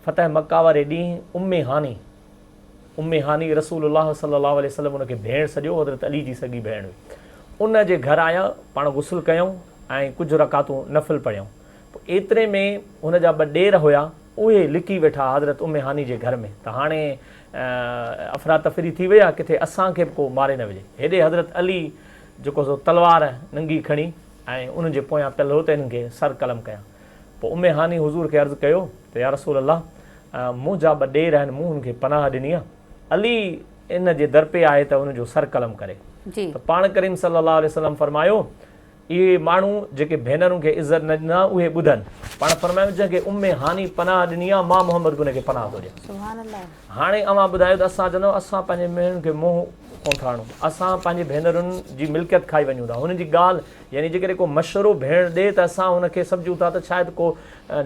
فتح مڪه واري ڏينهن ام هاني، ام هاني رسول الله صلي الله عليه وسلم ان کي ڀيڻ سڏيو، حضرت علي جي سڳي ڀيڻ هئي. ان جي گهر آيا، پاڻ غسل ڪيائون ۽ ڪجهه رڪعتون نفل پڙهيائون. پوء ايتري ۾ هن جا ٻه ڏير هيا، اهي لڪي ويٺا حضرت ام هاني جي گهر ۾ ته هاڻي افراتفري ٿي وئي آهي، ڪٿي اسان کي به ڪو ماري نه وجهي. هيڏي حضرت علي جيڪو سو تلوار ننگي کڻي ۽ انهن جي پويان پيل هو ته انهن کي سر قلم ڪيان. پوء ام هاني حضور کي عرض ڪيو ته يا رسول الله! منهنجا ٻه ڏير آهن، مون هن کي پناهه ڏني آهي، علي ان جي در پي آهي ته ان جو سر قلم ڪري. ته پاڻ ڪريم صلي الله عليه وسلم فرمايو، اهي ماڻهو جيڪي ڀينرن کي عزت نه ڏيندا اهي ٻڌن. پاڻ فرمايو، جنهن کي ام هاني پناهه ڏني آهي، مان محمد به ان کي پناهه ٿو ڏيان. هاڻي اوهان ٻڌايو ته اسان چونداسون، اسان پنهنجي ڀينرن کي منهن ڪونه ٿا هڻون، اسان پنهنجي ڀينرن جي ملڪيت کائي وڃون ٿا، هنن جي ڳالهه يعني جيڪڏهن ڪو مشورو ڀيڻ ڏي ته اسان هن کي سمجهون ٿا ته شايد ڪو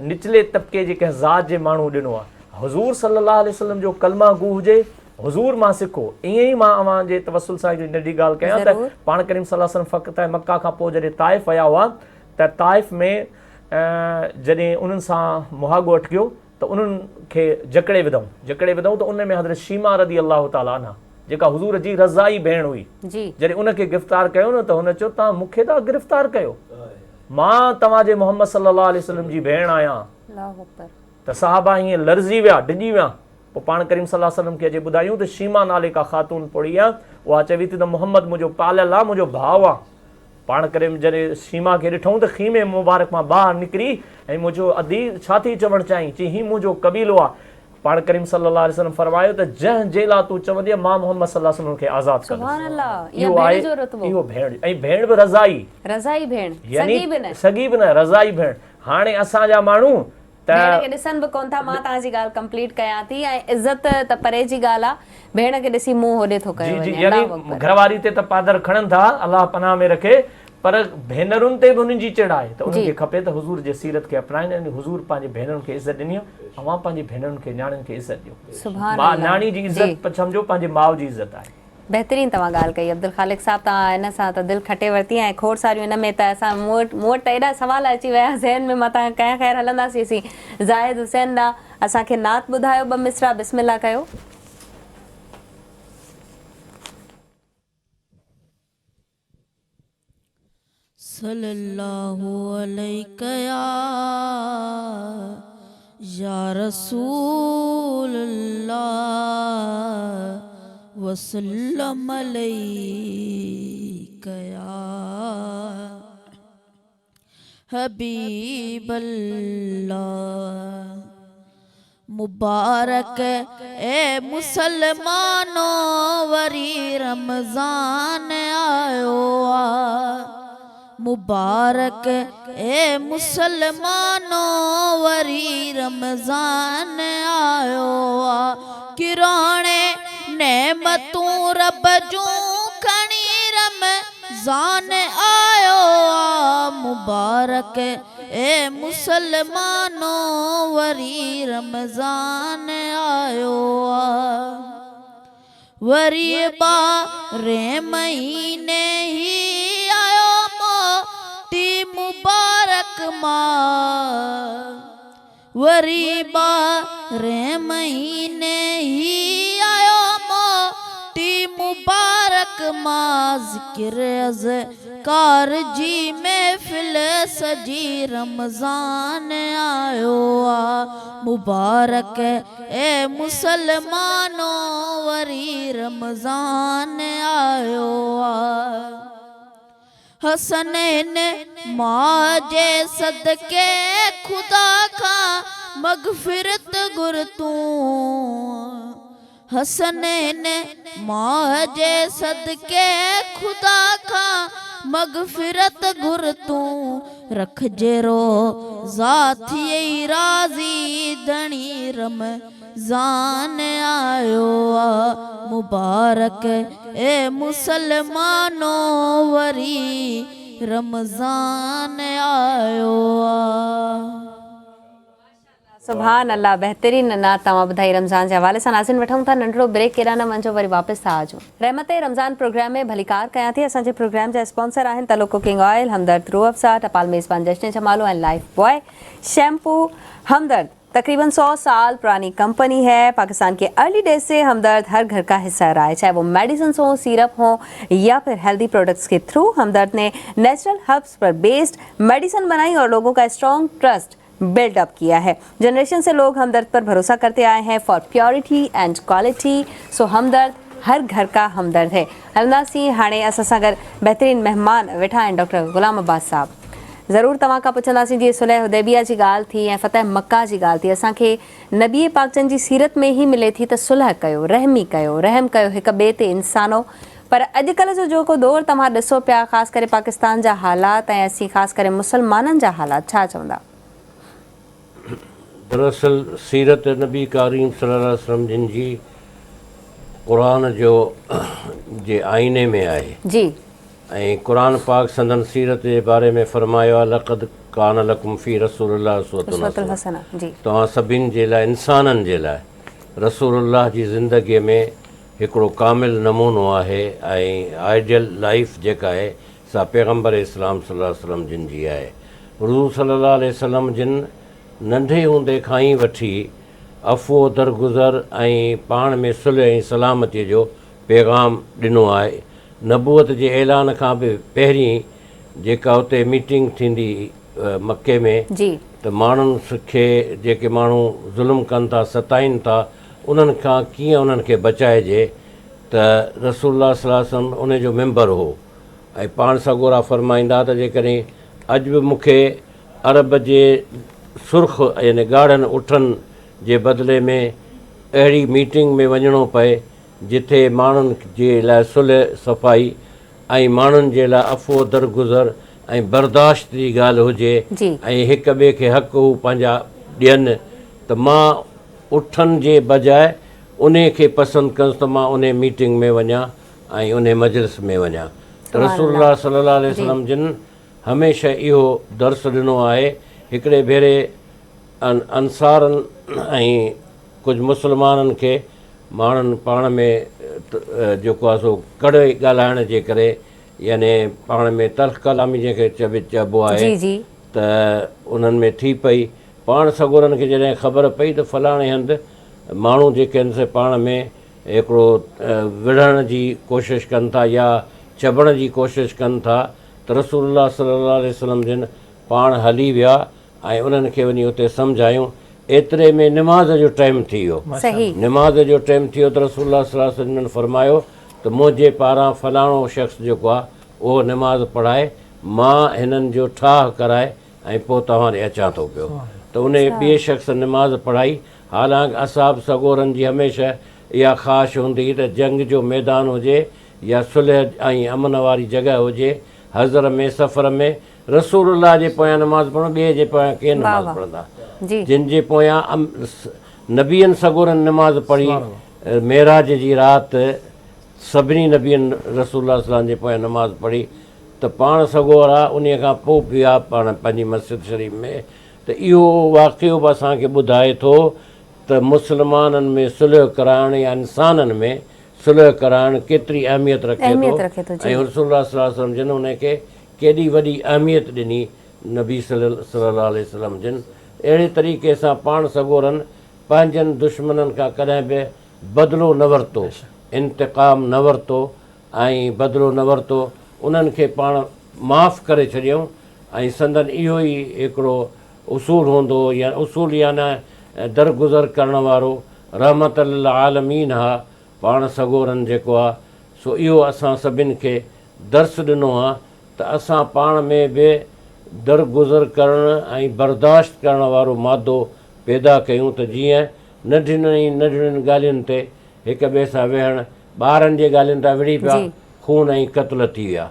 نچلي طبقي جي ڪنهن ذات جي ماڻهو ڏنو آهي. حضور صلي الله عليه وسلم جو ڪلمه گو هجي، حضور مان سکو. ائين ئي مان اوهان جي توسل سان هڪڙي ننڍي ڳالهه ڪيان ته پاڻ ڪريم صلي الله عليه وسلم فتح مڪه کان پوء جڏهن طائف ويا هئا ته طائف ۾ جڏهن انهن سان مهاڳو اٽڪيو ته انهن کي جڪڙي وڌائون، جڪڙي وڌائون ته ان ۾ حضرت شيما رضي الله تعالٰي عنها جيڪا حضور جي رضاعي ڀيڻ هئي، جڏهن ان کي گرفتار ڪيو نه ته هن چيو توهان مون کي ٿا گرفتار ڪيو، مان توهان جي محمد صلي الله عليه وسلم جي ڀيڻ آهيان. ته صحابه ائين لرزي ويا، ڊڄي ويا. پوء پاڻ ڪريم صلي الله عليه وسلم کي اچي ٻڌايون ته شيما نالي ڪا خاتون پوڙهي آهي، اها چوي ٿي ته محمد منهنجو پاليل آهي، منهنجو ڀاء آهي. پاڻ ڪريم جڏهن شيما کي ڏٺائون ته خيمي مبارڪ مان ٻاهر نڪري ۽ مون چيو، ادي ڇا ٿي چوڻ چاهين؟ چي هي منهنجو قبيلو آهي. پاڻ ڪريم صلي الله عليه وسلم فرمايو ته جنهن جي لاء تون چوندينء مان محمد صلي الله عليه وسلم ان کي آزاد ڪندس. سبحان الله اها اهو ڀيڻ آهي جو رتبو. اهو ڀيڻ ۽ ڀيڻ به رضائي. رضائي ڀيڻ يعني سڳي به نه. سڳي به نه رضائي ڀيڻ. هاڻي اسان جا ماڻهو ته. ڀيڻ کي ڏسن به ڪونه ٿا. مان توهان جي ڳالهه ڪمپليٽ ڪيان ٿي ۽ عزت ته پري جي ڳالهه آ ڀيڻ کي ڏسي منهن هوڏي ٿو ڪيو جي جي وڃي. يعني الله اڪبر. گهر واري تي ته پادر کڻن ٿا الله پناهه ۾ رکي پر ڀينرن تي به انهن جي چڙ آهي ته انهن کي کپي ته حضور جي سيرت کي اپنائين ۽ حضور پنهنجي ڀينرن کي عزت ڏني آهي اوهان پنهنجي ڀينرن کي نياڻين کي عزت ڏيو سبحان ماء الله نياڻي جي جي. عزت سمجهو پنهنجي ماء جي عزت آهي. بهترين توهان ڳالهه ڪئي عبدالخالق صاحب توهان ان سان ته دل کٽي ورتي ۽ کوڙ ساريون ان ۾ ته اسان مون وٽ مون وٽ ته ايڏا سوال اچي ويا ذهن ۾ مان توهان ڪيان خير هلنداسين اسين زاهد حسين ڏانهن اسان کي نعت ٻڌايو ٻه مصرع بسم الله ڪيو. صلي الله عليڪ يا يا رسول الله وسلم عليڪ يا حبيب الله. مبارڪ اي مسلمانو وري رمضان آيو آ. مبارڪ اي مسلمانو وري رمضان آيو آ. ڪروڙين نعمتون رب جون کڻي رمضان آيو آ. مبارڪ اي مسلمانو وري رمضان آيو آ. وري ٻارهين مهيني هي آيو موتي مبارڪ ماهه. وري ٻارهين مهيني هي آيو موتي مبارڪ ماهه. ذڪر اذڪار جي محفل سجي رمضان آيو آ. مبارڪ اي مسلمانو وري رمضان آيو آ. حسنين ماء جي صدقي خدا کان مغفرت گهر تون. حسنين ماء جي صدقي خدا کان مغفرت گهر تون. رکجي روزا ٿئي راضي ڌڻي رمضان آيو آ. مبارڪ اي مسلمانو وري رمضان آيو آ. سبحان الله بهترين نعت توهان ٻڌائي رمضان جي حوالي سان ناظرين وٺون ٿا ننڍڙو بريڪ ڪيڏانهن نه وڃجو وري واپس ٿا اچون. رحمت رمضان پروگرام ۾ ڀليڪار ڪيان ٿي اسان جي پروگرام جا اسپانسر آهن تلو ڪوڪنگ آئل همدرد روح افزا ٽپال ميزبان جشن جمالو ۽ لائف بوائي شيمپو همدرد تقريبن سو سال پراني ڪمپني هي پاڪستان ڪي ارلي ڊيز سي همدرد هر گهر ڪا حصه رها هي چاهي وو ميڊيسنس هون سيرپ هون يا پھر هيلدي پروڊڪٽس ڪي ٿرو همدرد ني نيچرل هربس پر بيسڊ ميڊيسن بنائي اور لوگون ڪا اسٽرانگ ٽرسٽ بلڊ اپ ڪيا هي جنريشن سي لوگ همدرد پر ڀروسا ڪرتي آئي هين فار پيورٽي اينڊ ڪوالٽي سو همدرد هر گهر ڪا همدرد هي هلنداسين هاڻي اسان سان گڏ بهترين مهمان ويٺا آهن ڊاڪٽر غلام عباس صاحب ضرور توهان کان پڇنداسين جيئن صلح حديبيه جي ڳالهه ٿي ۽ فتح مڪه جي ڳالهه ٿي اسان کي نبي پاڪ جن جي سيرت ۾ ئي ملي ٿي ته صلح ڪيو رحمي ڪيو رحم ڪيو هڪ ٻئي تي انسانو پر اڄڪلهه جو جيڪو دور توهان ڏسو پيا خاص ڪري پاڪستان جا حالات ۽ اسين خاص ڪري مسلمانن جا حالات ڇا چوندا؟ دراصل سيرت نبي ڪريم صلي الله عليه وسلم جن جي قرآن جو جي آئيني ۾ آهي. جي. ۽ قرآن پاڪ سندن سيرت جي باري ۾ فرمايو آهي لقد ڪان لڪم في رسول الله اسوة حسنة توهان سڀني جي لاء انسانن جي لاء رسول الله جي زندگي ۾ هڪڙو ڪامل نمونو آهي ۽ آئيڊيل لائيف جيڪا آهي سا پيغمبر اسلام صلي الله عليه وسلم جن جي آهي. حضور صلي الله عليه وسلم جن ننڍي هوندي کان ئي وٺي عفو و درگذر ۽ پاڻ ۾ صلح ۽ سلامتي جو پيغام ڏنو آهي. نبوت جي اعلان کان به پهرين جيڪا اتي ميٽنگ ٿيندي مڪي ۾ ته ماڻهن کي جيڪي ماڻهو ظلم ڪن ٿا ستائين ٿا انهن کان ڪيئن انهن کي بچائجي ته رسول الله صلي الله عليه وسلم انهي جو ميمبر هو ۽ پاڻ سڳورا فرمائيندا ته جيڪڏهن اڄ به مون کي عرب جي سرخ يعني ڳاڙهن اٺن جي بدلي ۾ اهڙي ميٽنگ ۾ وڃڻو پئي جتي ماڻهن جي لاء صلح صفائي ۽ ماڻهن جي لاء عفو درگذر ۽ برداشت جي ڳالهه هجي ۽ هڪ ٻئي کي حق هو پنهنجا ڏين ته مان اٺن جي بجاء انهي کي پسند ڪندس ته مان انهي ميٽنگ ۾ وڃان ۽ انهي مجلس ۾ وڃان ته رسول الله صلي الله عليه وسلم جن هميشه اهو درس ڏنو آهي. هڪڙي ڀيري انصارن ۽ ڪجهه مسلمانن کي ماڻهن پاڻ ۾ جيڪو آهي سو ڪڙي ڳالهائڻ جي ڪري يعني پاڻ ۾ تلخ ڪلامي جنهن کي چئبو آهي ته انهن ۾ ٿي پئي پاڻ سڳورن کي جڏهن خبر پئي ته فلاڻي هنڌ ماڻهو جيڪي آهن سي پاڻ ۾ هڪڙو وڙهڻ جي ڪوشش ڪن ٿا يا چڀڻ جي ڪوشش ڪن ٿا ته رسول الله صلي الله عليه وسلم جن پاڻ هلي ويا ۽ انهن کي وڃي اتي سمجهايون. ايتري ۾ نماز جو ٽائيم ٿي ويو. صحيح. نماز جو ٽائيم ٿي ويو ته رسول الله صلي الله عليه وسلم جن فرمايو ته منهنجي پاران فلاڻو شخص جيڪو آهي اهو نماز پڙهائي مان هنن جو ٺاهه ڪرائي ۽ پوء توهان ڏي اچان ٿو پيو ته انهي ٻئي شخص نماز پڙهائي حالانڪ اصحاب سڳورن جي هميشه اها خواهش هوندي هئي ته جنگ جو ميدان هجي يا صلح ۽ امن واري جڳهه هجي حضر ۾ سفر ۾ رسول الله جي پويان نماز پڙهڻ ٻئي جي پويان ڪير نماز پڙهندا جن جي پويان نبين سڳورن نماز پڙهي معراج جي رات سڀني نبين رسول الله صلي الله جي پويان نماز پڙهي ته پاڻ سڳورا انهي کان پوء ويا پاڻ پنهنجي مسجد شريف ۾ ته اهو واقعو به اسان کي ٻڌائي ٿو ته مسلمانن ۾ صلح ڪرائڻ يا انسانن ۾ صلح ڪرائڻ ڪيتري اهميت رکي ٿو ۽ رسول الله صلي الله عليه وسلم جن انهي کي ڪيڏي وڏي اهميت ڏني نبي صلي الله عليه وسلم جن اهڙي طريقي سان پاڻ سڳورن پنهنجن دشمنن کان ڪڏهن به بدلو نه ورتو، انتقام نه ورتو ۽ بدلو نه ورتو، انهن کي پاڻ معاف ڪري ڇڏيائون ۽ سندن اهو ئي هڪڙو اصول هوندو هو يا اصول يعني درگذر ڪرڻ وارو رحمت للعالمين ها پاڻ سڳورن جيڪو آ سو اهو اسان سڀن کي درس ڏنو آ ته اسان پاڻ ۾ به درگذر ڪرڻ ۽ برداشت ڪرڻ وارو مادو پيدا ڪيون ته جيئن ننڍين ۽ ننڍڙين ڳالهين تي هڪ ٻئي سان ويهڻ، ٻارن جي ڳالهين تان وڙهي پيا، خون ۽ قتل ٿي ويا.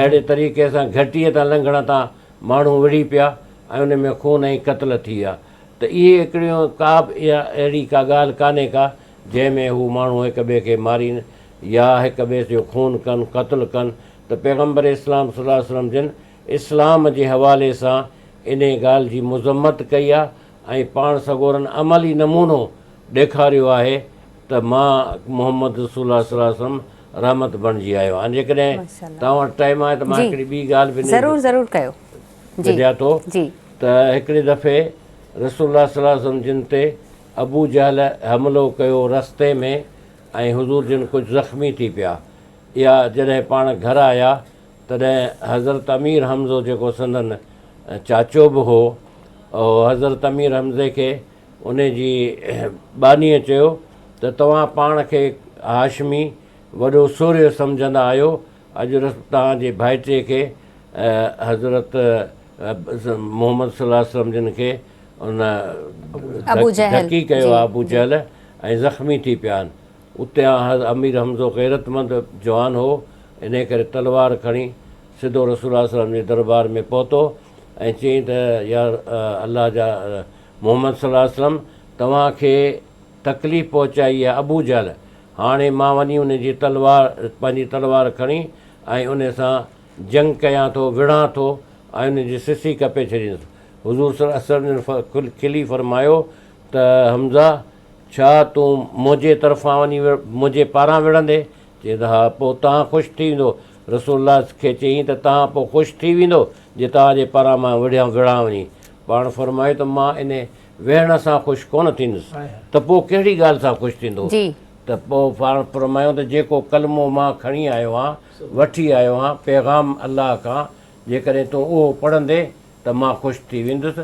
اهڙي طريقي سان گهٽيء تان لنگهڻ تان ماڻهو وڙهي پيا ۽ ان ۾ خون ۽ قتل ٿي ويا ته اهي هڪڙيون ڪا به اها اهڙي ڪا ڳالهه ڪانهي ڪا جنهن ۾ هو ماڻهو هڪ ٻئي کي مارين يا هڪ ٻئي جو خون ڪن، قتل ڪن ته پيغمبر اسلام صلي الله عليه وسلم جن اسلام جي حوالي سان انهي ڳالهه جي مذمت ڪئي آهي ۽ پاڻ سڳورن عملي نمونو ڏيکاريو آهي ته مان محمد رسول الله صلي الله عليه وسلم رحمت بڻجي آيو آهيان. جيڪڏهن توهان وٽ ٽائيم آهي ته مان هڪڙي ٻي ڳالهه به ضرور ضرور ڪيو ٻڌايان ٿو ته هڪڙي دفعي رسول الله صلي الله عليه وسلم جن تي ابو جهل حملو ڪيو رستي ۾ ۽ حضور جن ڪجهه زخمي ٿي پيا. اها جڏهن پاڻ گهر آيا تڏهن حضرت امير حمزو جيڪو سندن چاچو به هو، حضرت امير حمزي کي ان جي ٻانهيء چيو ته توهان پاڻ کي هاشمي وڏو سورهيه سمجهندا آهيو، اڄ توهان جي ڀائٽي کي حضرت محمد صلي الله عليه وسلم جن کي ان ڌڪي ڪيو آهي ابو جهل ۽ زخمي ٿي پيا آهن. اتي امير حمزو غيرتمند جوان هو، انهيء ڪري تلوار کڻي سڌو رسول الله صلي الله عليه وسلم جي دربار ۾ پهتو ۽ چيائين ته يا الله جا محمد صلي الله عليه وسلم توهان کي تڪليف پهچائي آهي ابو جهل، هاڻي مان وڃي ان جي تلوار پنهنجي تلوار کڻي ۽ ان سان جنگ ڪيان ٿو، وڙهان ٿو ۽ ان جي سسي ڪپي ڇڏيندس. حضور صلي الله عليه وسلم جن کلي فرمايو ته حمزه! ڇا تون منهنجي طرفان وڃي منهنجي پاران وڙهندين؟ چيائين ته ها. پوء توهان خوش ٿي ويندو. رسول الله کي چيائين ته توهان پوء خوش ٿي ويندو جي توهان جي پاران مان وڙهيان وڙهان وڃي. پاڻ فرمايو ته مان انهي ويهڻ سان خوش ڪونه ٿيندس ته پوء ڪهڙي ڳالهه سان خوش ٿيندو؟ ته پوء پاڻ فرمايو ته جيڪو ڪلمو مان کڻي آيو آهيان، وٺي آيو آهيان، پيغام الله کان، جيڪڏهن تون اهو پڙهندين ته مان خوش ٿي ويندس،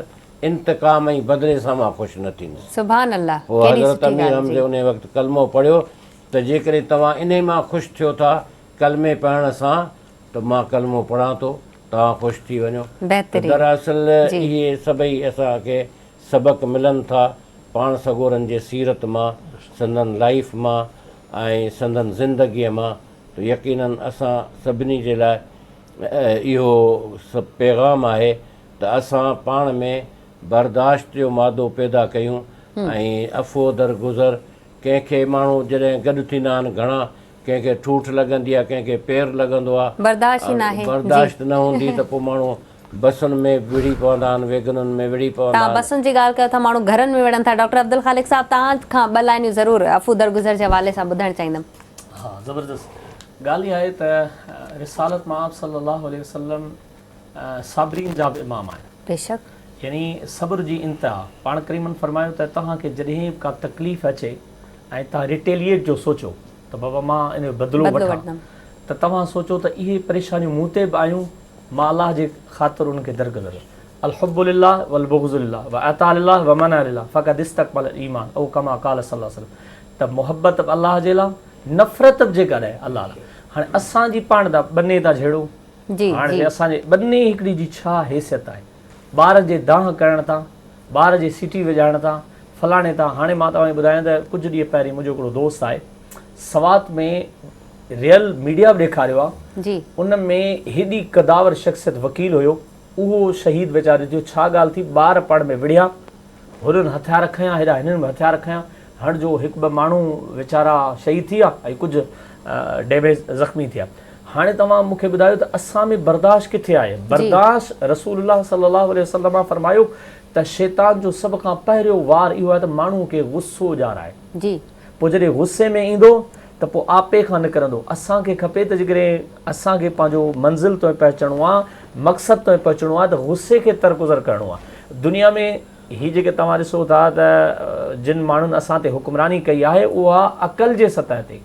انتقام ۽ بدلي سان مان خوش نه ٿيندس. سبحان الله پوء ڪيڏي حضرت سٺي امير ڳالهه حمزي جي. انهي وقت ڪلمو پڙهيو ته جيڪڏهن توهان انهي مان خوش ٿيو ٿا ڪلمي پڙهڻ سان ته مان ڪلمو پڙهان ٿو توهان خوش ٿي وڃو ته بهترين دراصل جي. اهي سڀئي اسان کي سبق ملن ٿا پاڻ سڳورن جي سيرت مان سندن لائيف مان ۽ سندن زندگيء مان ته يقينن اسان سڀني جي لاء اهو پيغام آهي ته اسان پاڻ ۾ برداشت جو مادو پيدا ڪيون ۽ عفو درگذر ڪنهن کي ماڻهو جڏهن گڏ ٿيندا آهن گهڻا ڪنهن کي ٺوٺ لڳندي آهي ڪنهن کي پير لڳندو آهي برداشت ئي ناهي جي. برداشت نه هوندي ته پوء ماڻهو بسن ۾ وڙهي پوندا آهن ويگنن ۾ وڙهي پوندا توهان آهن. بسن جي ڳالهه ڪيو ٿا ماڻهو گهرن ۾ وڙهن ٿا ڊاڪٽر عبدالخالق صاحب توهان کان ٻه لائنيون ضرور عفو درگذر جي حوالي سان ٻڌڻ چاهيندم. ها زبردست ڳالهه اها آهي ته رسالت مآب صلي الله عليه وسلم صابرين جا به امام آهن. بيشڪ. يعني صبر جي انتها. پاڻ ڪريمن فرمايو ته توهان کي جڏهن به ڪا تڪليف اچي ۽ توهان ريٽيليئيٽ جو سوچو ته بابا مان ان جو بدلو وٺان ته توهان سوچو ته اهي پريشانيون مون تي به آيون مان الله جي خاطر انهن کي درگذر. الحب لله والبغض لله وعطاء لله ومنع لله فقد استڪمل الايمان او ڪما قال صلي الله عليه وسلم ته محبت به الله جي لاء نفرت به جيڪا آهي الله لاء. هاڻي اسان جي پاڻ ته ٻني تان جهيڙو، هاڻي جي اسان جي ٻني هڪڙي جي ڇا حيثيت آهي؟ ٻار جي دانهن ڪرڻ تان، ٻار جي سيٽي وڄائڻ تان، فلاڻي تان، هاڻي مان توهان کي ٻڌايان ته ڪجهه ڏينهن پهرين منهنجو هڪڙو دوست آهي سوات ۾ ريئل ميڊيا به ڏيکاريو آهي ان ۾ هيڏي قداور شخصيت وڪيل هيو اهو شهيد ويچارو ٿيو ڇا ڳالهه ٿي ٻار پاڻ ۾ وڙهيا هنن هٿيار کنيا هيڏانهن هنن به هٿيار کنيا هڻ جو هڪ ٻه ماڻهو ويچارا شهيد ٿي ويا ۽ ڪجهه ڊيميج زخمي ٿيا هاڻي توهان مون کي ٻڌايو ته اسان ۾ برداشت ڪٿي آهي برداشت رسول الله صلي الله عليه وسلم فرمايو ته شيطان جو سڀ کان پهريون وار اهو آهي ته ماڻهو کي غصو ڏيارائي جي پوء جڏهن غصي ۾ ايندو ته پوء آپي کان نڪرندو. اسان کي کپي ته جيڪڏهن اسان کي پنهنجو منزل تائين پهچڻو آ، مقصد تائين پهچڻو آ ته غصي کي ترگذر ڪرڻو آ. دنيا ۾ هي جيڪي توهان ڏسو ٿا ته جن ماڻهن اسان تي حڪمراني ڪئي آهي اها عقل جي سطح تي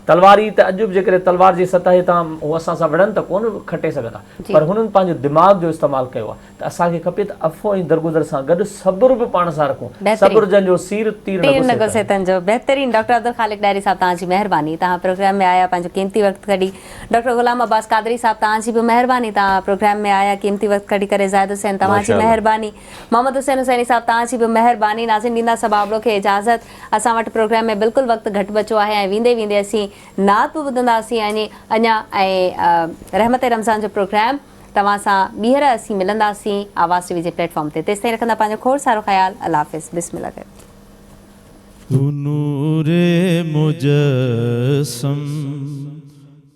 تلواري ته اڄ به جيڪڏهن تلوار جي سطح تان هو اسان سان وڙهن ته ڪونه کٽي سگهندا پر هنن پنهنجو دماغ جو استعمال ڪيو آهي ته اسان کي کپي ته عفو ۽ درگذر سان گڏ صبر به پاڻ سان رکون صبر جنهن جو سير تير نه گسي تن جو. بهترين ڊاڪٽر عبدالخالق ڏاهري صاحب توهان جي مهرباني توهان پروگرام ۾ آيا پنهنجو قيمتي وقت ڪڍي ڊاڪٽر غلام عباس قادري صاحب توهان جي به مهرباني توهان پروگرام ۾ آيا قيمتي وقت ڪڍي ڪري زاهد حسين توهان جي مهرباني محمد حسين حسيني صاحب توهان جي به مهرباني ناظرين ڏيندا صبا ابڙو کي اجازت اسان وٽ پروگرام ۾ بلڪل وقت گهٽ بچو آهي ۽ ويندي ويندي اسين نعت به ٻڌنداسين اڃا ۽ رحمت رمضان جو پروگرام توهان سان ٻيهر اسين ملنداسين آواز ٽي وي جي پليٽ فارم تي تيستائين رکندا پنهنجو کوڙ سارو خيال الله حافظ بسم الله ڪيو. تون نور مجسم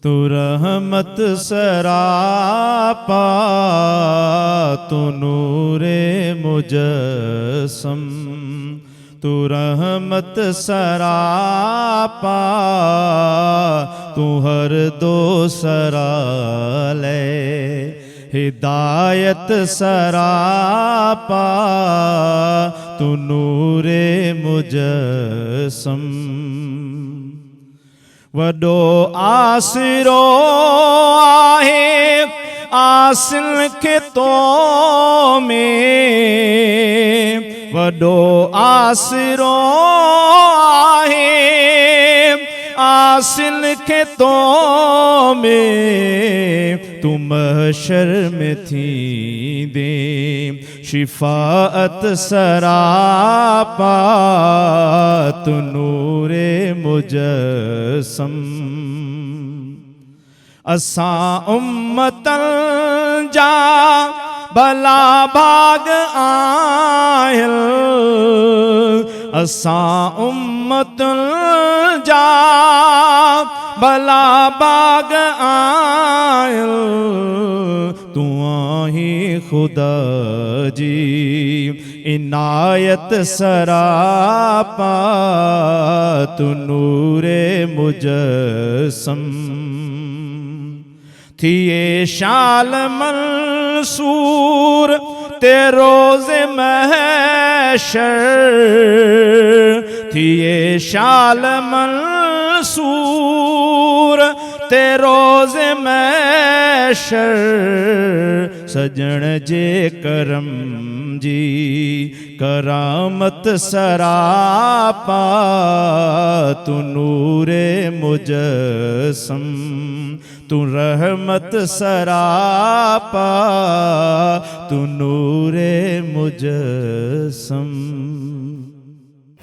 تون رحمت سراپا تون نور مجسم تون رحمت سراپا تون هر دو سرالي هدايت سراپا تون نور مجسم. وڏو آسرو آهي آسن کي تو ۾، وڏو آسرو آهي آسن کي تو ۾، تون محشر ۾ ٿيندين شفاعت سراپا تون نور مجسم اسان امتن جا ڀلا ڀاڳ آهن اسان امتن جا ڀلا ڀاڳ آهن تون آهين خدا جي عنايت سراپا تون نور مجسم ٿئي شال منصور تي روز محشر ٿئي شال منصور تي روز محشر سڄڻ جي ڪرم جي ڪرامت سراپا تون نور مجسم تون رحمت سراپا تون نور مجسم.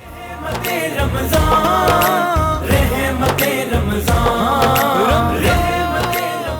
رحمت رمضان رحمت رمضان.